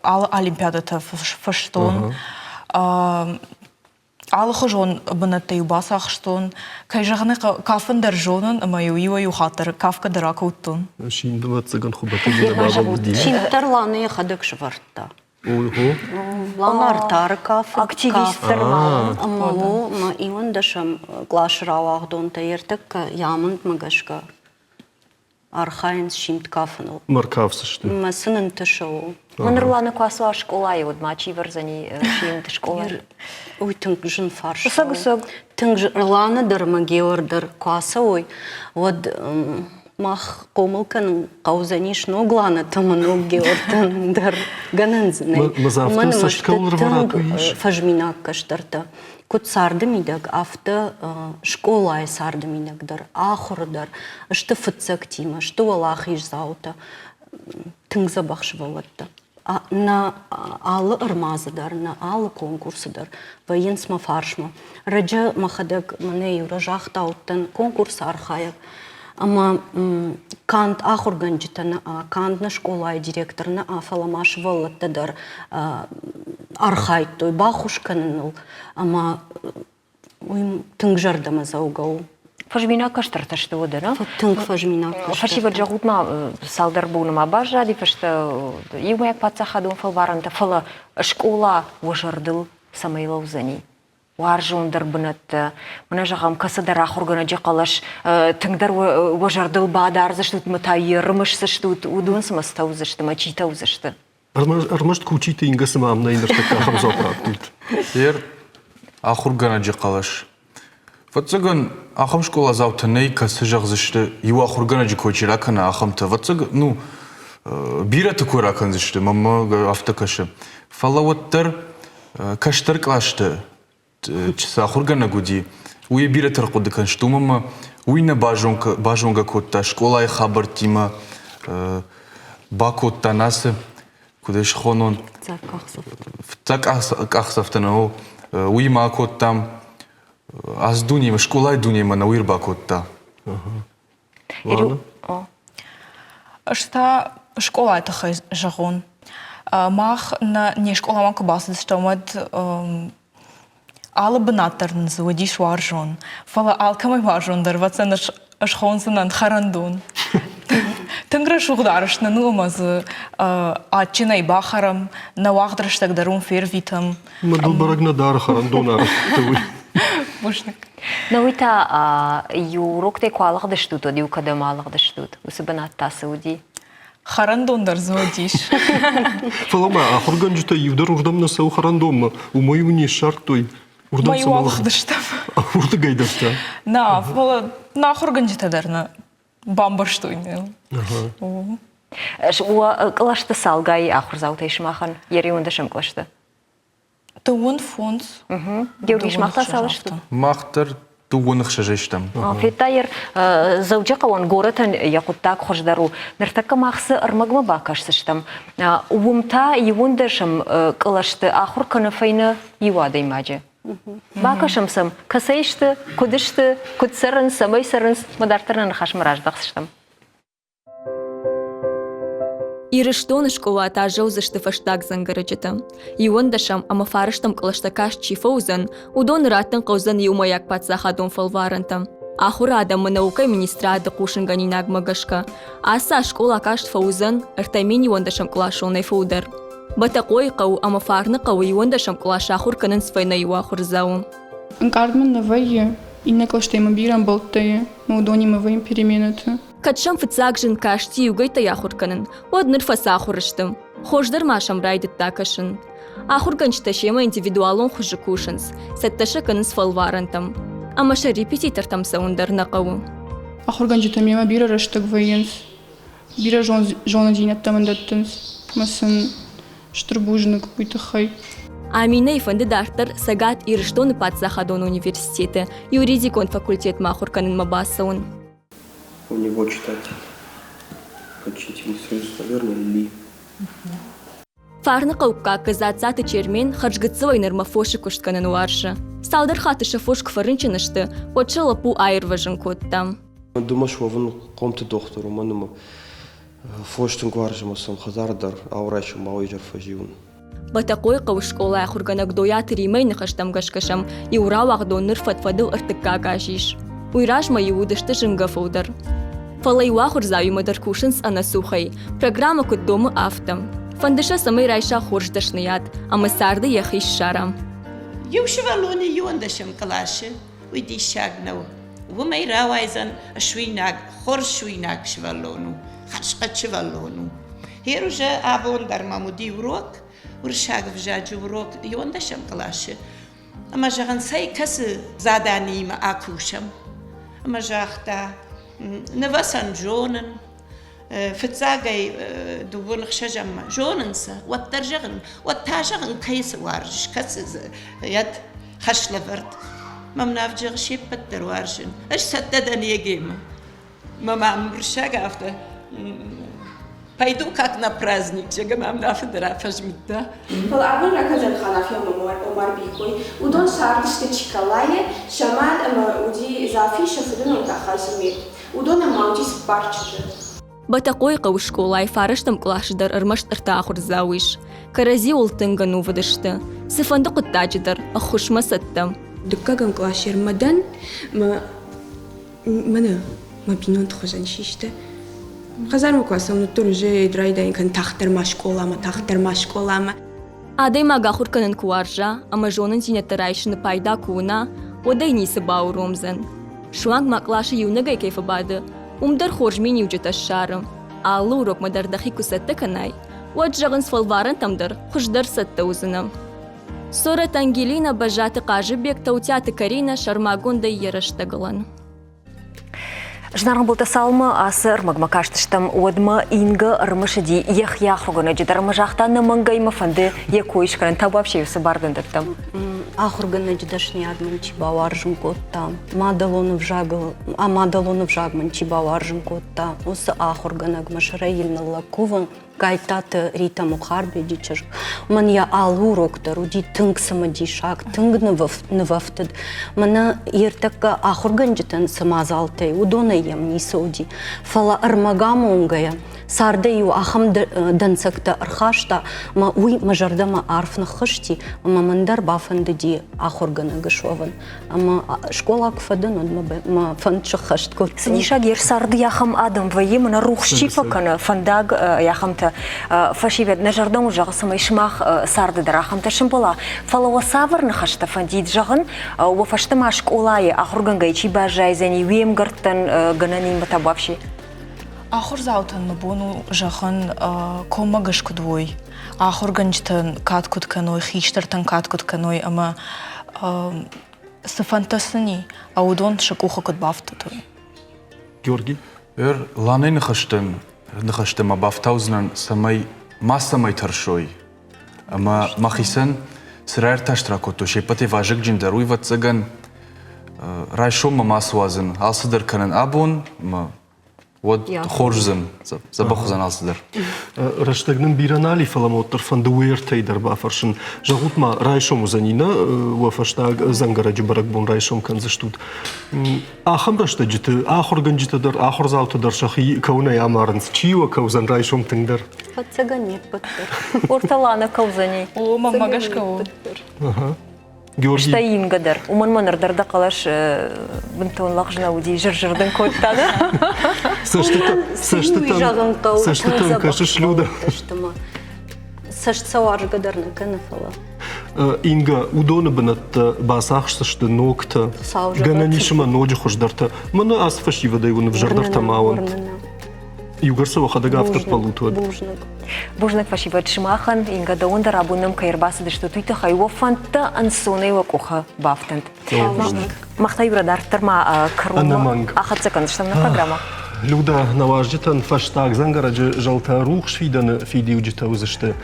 алы олимпиадӕтӕ фыстон. Алыхуызон бынӕттӕ-иу бацахстон. Кӕй зӕгъын ӕй хъӕуы, кафын дӕр зонын ӕмӕ-иу иуӕй-иу хатт дӕр кафгӕ дӕр акодтон. Симд, ӕвӕццӕгӕн, Хуыбаты бабӕллыди. Симд дӕр Лана йӕхӕдӕг сӕвӕрдта. Лана артары кафы. Активист дӕр ма Ӕмӕ о, мӕ иуӕндӕсӕм къласы рауагъдонтӕ ӕртӕккӕ йӕ амындмӕ гӕсгӕ архайынц симд кафыныл. Мӕркафдзысты. Мӕ сын ӕнтысы у. Ныр Лана куы ацуа скъолайы, уӕд ма чи вӕрдзӕни симд скъолайы? Уый тынг зын фарст. Усаг, усаг. Тынг Лана дӕр ӕмӕ Геор дӕр куы ацӕуой, уӕд мах хъомыл кӕнын хъӕудзӕнис ног Ланатӕ ӕмӕ ног Геортӕн дӕр гӕнӕн дзы нӕй. Уымӕн ӕмӕ сты тынг фӕзминаг кӕстӕртӕ. Куыд царды мидӕг, афтӕ скъолайы царды мидӕг дӕр, ахуыры дӕр сты фыццӕгтимӕ, сты уӕлахиздзаутӕ, тынг дзӕбӕх сывӕллӕттӕ. Нӕ алы ӕрмадзы дӕр, нӕ алы конкурсы дӕр вӕййынц мӕ фарсмӕ. Раджы мӕхӕдӕг мӕнӕ иу разагъта уыдтӕн конкурсы архайӕг ӕмӕ канд ахуыргӕнджытӕ нӕ, канд нӕ скъолайы директор нӕ, фӕлӕ ма сывӕллӕттӕ дӕр архайдтой баххуыс кӕныныл ӕмӕ уый тынг зӕрдӕмӕдзӕугӕ у. Фӕзминаг кӕстӕртӕ сты уӕдӕ, нӕ? Тынг фӕзминаг кӕстӕртӕ. Фӕсивӕд зӕгъут ма, цалдӕр боны ма баззади фӕстӕ иумӕйаг паддзахадон фӕлварӕнтӕ, фӕлӕ скъола уӕ зӕрдыл цӕмӕй лӕудзӕни? Уарзондӕр бынӕттӕ, мӕнӕ зӕгъӕм, кӕцыдӕр ахуыргӕнӕджы хъӕлӕс тынгдӕр уӕ зӕрдыл бадардзыстут ӕмӕ та йӕ рымысдзыстут, уыдон цымӕ цӕудзысты ӕмӕ читӕ уыдзысты? Ӕрмӕст Кучиты Инга цыма ам нӕй ныртӕккӕ ахӕм дзуапп раттут. Ер ахуыргӕнӕджы хъӕлӕс. Фӕццӕгӕн, ахӕм скъоладзаутӕ нӕй, кӕцы зӕгъдзысты, иу ахуыргӕнӕджы кой чи ракӕна, ахӕмтӕ. Ӕвӕццӕгӕн, ну, бирӕты кой ракӕндзысты, мӕнмӕ афтӕ кӕсы. Фӕлӕ уӕддӕр кӕстӕр кълӕсты цы ахуыргӕнӕг уыди, уый бирӕтӕ ӕрхъуыды кӕныс, уымӕн ӕмӕ уый нӕ базонгӕ кодта скъолайы хабӕрттимӕ, бакодта нӕ цы, куыд ӕй схонон, фыццаг къахдзӕфтӕ нӕ уыимӕ акодтам, ацы дунемӕ, скъолайы дунемӕ нӕ уый ӕрбакодта. Ӕз та скъолайы тыххӕй зӕгъон. Мах нӕ не скъоламӕ куы бацыдыстӕм, уӕд алы бынат дӕр нын дзы уыдис уарзон. Фӕлӕ алкӕмӕй уарзондӕр, ӕвӕццӕгӕн, схондзынӕн хӕрӕндон. Тынг рӕсугъд арӕзт нын у ӕмӕ дзы адджынӕй бахӕрӕм, нӕ уӕгъд рӕстӕг дӕр уым фервитӕм. Мӕ дыл бӕрӕг нӕ дары хӕрӕндон арӕзт уый. Бузныг. Но уый та иу уроктӕй куы алыгъдыстут, уӕд-иу кӕдӕм алыгъдыстут? Уыцы бынат та цы уыди? Хӕрӕндон дӕр дзы уыдис. Фӕлӕ ма ахуыргӕнджытӕ иу дӕр уырдӕм нӕ цӕуы хӕрӕндонмӕ, уымӕй-иу не ссардтой. Уырдӕм Мӕ-иу алыгъдыстӕм. Уырдыгӕй дӕр та? Нӕ, фӕлӕ нӕ ахуыргӕнджытӕ дӕр нӕ бамбӕрстой. Уӕ кълӕсты цалгай ахуырдзаутӕй сымахӕн йӕ риуӕндӕсӕм кълӕсты? Дыууын фондз. Георгий, сымах та цал стут? Мах дӕр дыууын ӕхсӕзӕй стӕм. Федта йӕ Дзӕуджыхъӕуӕн горӕтӕн йӕ хъуыддаг хуыздӕр у. Ныртӕккӕ мах цы ӕрмӕгмӕ бакӕсдзыстӕм, уым та иуӕндӕсӕм кълӕсты ахуыр кӕны фӕйнӕ иу адӕймаджы. Бакӕсӕм сӕм, кӕцӕй сты, куыд сты, куыд цӕрынц, цӕмӕй цӕрынц, мӕ дарддӕр нӕ ныхасмӕ раздӕхдзыстӕм. Ирыстоны скъолатӕ аззӕудзысты фӕстаг дзӕнгӕрӕджытӕ. Иуӕндӕсӕм ӕмӕ фарӕстӕм кълӕстӕ каст чи фӕуыдзӕн, уыдоны раттын хъӕудзӕн иумӕйаг паддзахадон фӕлварӕнтӕ. Ахуырад ӕмӕ наукӕйы министрады хъусынгӕнинагмӕ гӕсгӕ, ацы аз скъола каст фӕуыдзӕн 3 иуӕндӕсӕм къласонӕй фылдӕр. Бӕтӕхъойы хъӕу ӕмӕ Фарны хъӕуы иуӕндӕсӕм къласы ахуыр кӕнынц фӕйнӕ иу ахуырдзауы. Ӕнкъард мын нӕ вӕййы, иннӕ кълӕстӕй мӕ бирӕ ӕмбӕлттӕ и, мӕ уыдонимӕ вӕййын переменӕты. Кӕд сӕм фыццаг зын касти иугӕйттӕй ахуыр кӕнын, уӕд ныр фӕцахуыр сты. Хорз дӕр ма сӕм райдыдта кӕсын. Ахуыргӕнджытӕ семӕ индивидуалон хуызы кусынц, цӕттӕ сӕ кӕнынц фӕлварӕнтӕм. Ӕмӕ сӕ репетитортӕм цӕуын дӕр нӕ хъӕуы. Ахуыргӕнджытӕ мемӕ бирӕ рӕстӕг вӕййынц, бирӕ зонындзинӕдтӕ мын дӕттынц ӕмӕ сын стыр бузныг уый тыххӕй. Аминӕйы фӕнды дарддӕр Цӕгат Ирыстоны паддзахадон университеты юридикон факультетмӕ ахуыр кӕнынмӕ бацӕуын. У него читать учительницу, наверное, Ли. Фарныхъӕуккаг Дзадзаты Чермен хӕрзгыццылӕй нырмӕ фосы куыст кӕнын уарзы. Цалдӕр хатты сӕ фос куы фӕрынчын сты, уӕд сӕ лӕппу аирвӕзын кодта. Думӕ суӕвын хъомты дохтыр, уымӕн ӕмӕ фос тынг уарзы ӕмӕ сӕм хӕдзары дӕр аурайсӕм, ауӕйзӕр фӕзилын. Бӕтӕхъойы хъӕуы скъолайы ахуыргӕнӕг Дойаты Римӕйы ныхӕстӕм гӕсгӕ сӕм иу рауагъдон ныр фӕд-фӕдыл ӕртыккаг аз ис. Уый размӕ-иу уыдысты зынгӕ фылдӕр. Фӕлӕ иу ахуырдзауимӕ дӕр кусынц ӕнӕцухӕй, программӕ куыд домы, афтӕ. Фӕнды сӕ, цӕмӕй райса хорз дӕсныйад ӕмӕ царды йӕхи ссара. Иу сывӕллоны иуӕндӕсӕм къласы, уый диссаг нӕу. Уымӕй рауайдзӕн суинаг, хорз суинаг сывӕллон у, хӕрзхъӕд сывӕллон у. Гъер уже абон дӕр мӕм уыди урок, уырыссаг ӕвзаджы урок иуӕндӕсӕм къласы. Ӕмӕ зӕгъын, цӕй кӕцы заданиимӕ акусӕм. Ӕмӕ загъта, нывӕцӕн зонын, фыццагӕй дыууын ӕхсӕзӕммӕ зонын сӕ, уӕддӕр зӕгъын, уӕд та зӕгъын, кӕй цы уарзыс, кӕцы дзы йӕд хӕслӕвӕрд. Мӕм навджы се ппӕт дӕр уарзын. Ӕз цӕттӕ дӕн ЕГЭ-мӕ. Мӕ мам уырыссаг афтӕ пойду как на праздник, зӕгъгӕ мӕм нӕ фыд рафӕзмыдта. Фӕлӕ абон ракӕндзӕн Ханафи ӕмӕ Омарбийы кой. Уыдон цардысты Чиколайы, сӕ мад ӕмӕ уыди Зафи, сӕ фыды ном та Хадзымет. Уыдонӕн ма уыди цыппар чызджы. Бӕтӕхъойы хъӕуы скъолайы фарӕстӕм къласы дӕр ӕрмӕст ӕртӕ ахуырдзауы ис. Кӕрӕдзиуыл тынг ӕнувыд сты. Цыфӕнды хъуыддаджы дӕр ӕххуысмӕ цӕттӕ. Дыккӕгӕм къласы мӕ дӕн, мӕ мӕнӕ мӕ бинонты хуызӕн систы. Хӕдзармӕ куы ацӕуын, уӕддӕр уже райдайын кӕн тагъддӕр ма скъоламӕ, тагъддӕр ма скъоламӕ. Адӕймаг ахуыр кӕнын куы уарза ӕмӕ зонындзинӕдтӕ райсыны пайда куы уына, уӕд ӕй ницы бауромдзӕн. Суанг ма къласы иунӕгӕй кӕй фӕбады, уым дӕр хорз миниуджытӕ ссары. Алы урокмӕ дӕр дӕхи куы цӕттӕ кӕнай, уӕд, зӕгъынц, фӕлварӕнтӕм дӕр хуыздӕр цӕттӕ уыдзынӕ. Сорӕт Ангелина, Бӕззаты Хъазыбег, Таутиаты Каринӕ сӕрмагондӕй йӕ рӕстӕгылӕн. Зынаргъ былтӕ цалынмӕ ацы ӕрмӕгмӕ кастыстӕм, уӕдмӕ Инга ӕрымысыди йӕхи ахуыргӕнӕджы дӕр ӕмӕ загъта, нӕмӕнгӕй мӕ фӕнды йӕ кой скӕнын. Табуафсе цы бар дын дӕттӕм? Ахуыргӕнӕджы дӕсныйад мын чи бауарзын кодта, мадӕлон ӕвзагыл, мадӕлон ӕвзаг мын чи бауарзын кодта, уыцы ахуыргӕнӕгмӕ сӕрӕй йын ныллӕг кувын. Гайттаты Рита Мухарбеджы чызг. Мӕн йӕ алы урок дӕр уыди тынг цымыдисаг, тынг нывӕфтыд. Мӕнӕ ертӕккӕ ахуыргӕнджытӕн цы мадзалтӕй, уыдонӕй йӕм ницы уыди. Фӕлӕ ӕрмӕг амонгӕйӕ, цардӕй-иу ахӕм дӕнцӕгтӕ ӕрхаста, ӕмӕ уый мӕ зӕрдӕмӕ арф ныххызти, ӕмӕ мӕн дӕр бафӕндыди ахуыргӕнӕг суӕвын. Ӕмӕ скъола куы фӕдӕн, уӕд мӕ фӕнд сыххӕст кодтон. Цы диссаг йе рцарды ахӕм адӕм вӕййы, мӕнӕ рухс чи фӕкӕны, фӕндаг ахӕмтӕ фӕсивӕд нӕ зӕрдӕ уын зӕгъы, цӕмӕй сымах царды дӕр ахӕмтӕ сымбӕла. Фӕлӕ уӕ цавӕр ныхӕстӕ фӕндид зӕгъын, уӕ фӕстӕмӕ скъолайы ахуыргӕнгӕй чи баззайдзӕни, уе мгӕрттӕн гӕнӕн имӕ вообще? Ахуырдзаутӕн мӕ бон у зӕгъын, коммӕгӕс куыд уой, ахуыргӕнджытӕн кад куыд кӕной, хистӕртӕн кад куыд кӕной ӕмӕ цы фӕндтӕ сын и, уыдон сӕ къухы куыд бафтыдтой. Георгий? Эр, Ланӕйы ныхӕстӕн ныхӕстӕ ма бафтаудзынӕн, цӕмӕй мацӕмӕй тӕрсой. Ӕмӕ мӕхицӕн цы раиртӕст ракодтой, се ппӕтӕй вазыгджындӕр, уый, ӕвӕццӕгӕн, райсоммӕ ма суадзын, алцыдӕр кӕнын абон ӕмӕ. уӕд хорз уыдзӕн, дзӕбӕх уыдзӕн алцыдӕр. Рӕстӕг нын бирӕ нал и, фӕлӕ ма уӕддӕр фӕнды уе ртӕй дӕр бафӕрсын. Зӕгъут-ма, райсом уыдзӕни нӕ уӕ фӕстаг дзӕнгӕрӕджы бӕрӕгбон райсом кӕндзыстут. Ахӕм рӕстӕджыты ахуыргӕнджытӕ дӕр, ахуырдзаутӕ дӕр сӕхи кӕуынӕй амарынц. Чи уӕ кӕудзӕн райсом тынгдӕр? Фӕццӕгӕн не ппӕт дӕр. Орталана кӕудзӕни. О, мӕнмӕ гӕсгӕ у. Георгий. Стӕй Инга дӕр. Уымӕн мӕ ныр дӕр дӕ хъӕлӕс бынтон лӕгъз нӕ уыди, зыр-зыр дын кодта. Цӕстытӕм кӕсыс, Люда? Цӕст сӕ уарзгӕ дӕр нӕ кӕны, фӕлӕ. Инга, уыдоны бынӕттӕ бацахсдзысты ногтӕ, гӕнӕн ис ӕмӕ ноджы хуыздӕртӕ. Мӕнӕ ацы фӕсивӕдӕй уын ӕвзӕрдӕртӕ ма уӕнт. Иугӕр сӕ уӕхӕдӕг афтӕ ппӕлут, уӕд. Бузныг. Бузныг фӕсивӕд сымахӕн, Инга, дӕуӕн дӕр абон нӕм кӕй ӕрбацыдыстут, уый тыххӕй уӕ фӕндтӕ ӕнцонӕй уӕ къухы бафтӕнт. Мах та Юра дарддӕр ма кӕронмӕ ахӕццӕ кӕндзыстӕм нӕ программӕ. Люда, нӕ уазджытӕн фӕстаг дзӕнгӕрӕджы зӕлтӕ рухс фидӕны фидиуджытӕ уыдзысты.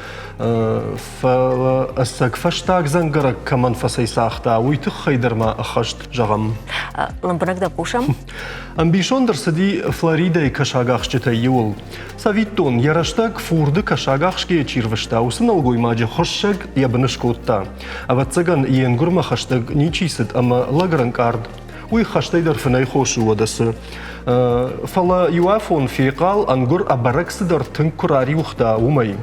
Фӕлӕ ӕцӕг фӕстаг дзӕнгӕрӕг кӕмӕн фӕцӕйцагъта, уый тыххӕй дӕр ма ӕххӕст зӕгъӕм. Лӕмбынӕг дӕ хъусӕм. Ӕмбисонд ӕрцыди Флоридӕйы кӕсагахсджытӕй иуыл. Цӕвиттон, йӕ рӕстӕг фурды кӕсагахсгӕйӕ чи рвыста, уыцы нӕлгоймаджы хуыссӕг йӕ быны скодта. Ӕвӕццӕгӕн, йе нгуырмӕ хӕстӕг ничи цыд ӕмӕ лӕг ӕрӕнкъард. Уый хӕстӕй дӕр фынӕй хос у уӕдӕ цы. Фӕлӕ иу афон фехъал ӕнгуыр ӕбӕрӕг цыдӕр тынг куы рариуыгъта, уымӕй.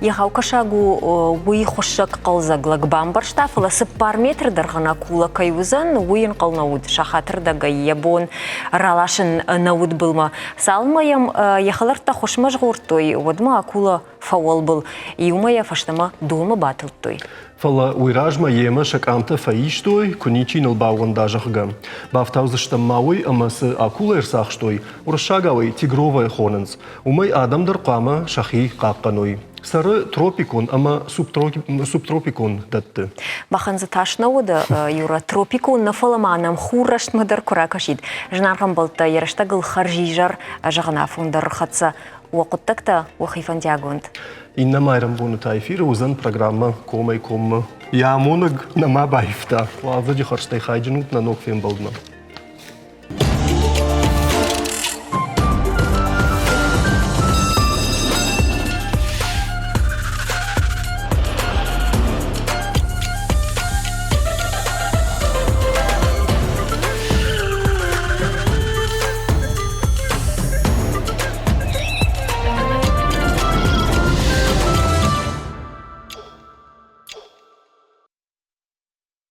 Егъау кӕсаг у, уый хуыссӕг хъӕлдзӕг лӕг бамбӕрста, фӕлӕ 4 метры дӕргъӕн акула кӕй уыдзӕн, уый ӕнхъӕл нӕ уыд. Сахатырдӕгӕй йӕ бон раласын нӕ уыд былмӕ. Цалынмӕ йӕм йӕ хӕлӕрттӕ хуысмӕ згъордтой, уӕдмӕ акула фӕуӕлбыл. Иумӕ йӕ фӕстӕмӕ донмӕ батылдтой. Фӕлӕ уый размӕ йемӕ сӕ къамтӕ фӕистой, куы ничи ныл баууӕнда, зӕгъгӕ. Бафтаудзыстӕм ма уый, ӕмӕ цы акула ӕрцахстой, уырыссагау ӕй тигровая хонынц. Уымӕй адӕм дӕр хъуамӕ сӕхи хъахъхъӕной. Цӕры тропикон ӕмӕ субтропикон дӕтты. Махӕн дзы тас нӕ уыд, Юра, тропикон нӕ, фӕлӕ ма нӕм хур рӕстмӕ дӕр куы ракӕсид. Зынаргъ ӕмбӕлттӕ, йӕ рӕстӕгыл хӕрзизӕр зӕгъын афон дӕр рхӕццӕ. Уӕ хъуыддӕгтӕ уӕхи фӕндиагонд. Иннӕ майрӕмбоны та эфиры уыдзӕн программӕ Комӕй коммӕ. Йӕ амонӕг нӕма баивта. Уалдзӕджы хӕрзтӕй хайджын ут нӕ ног фембӕлдмӕ.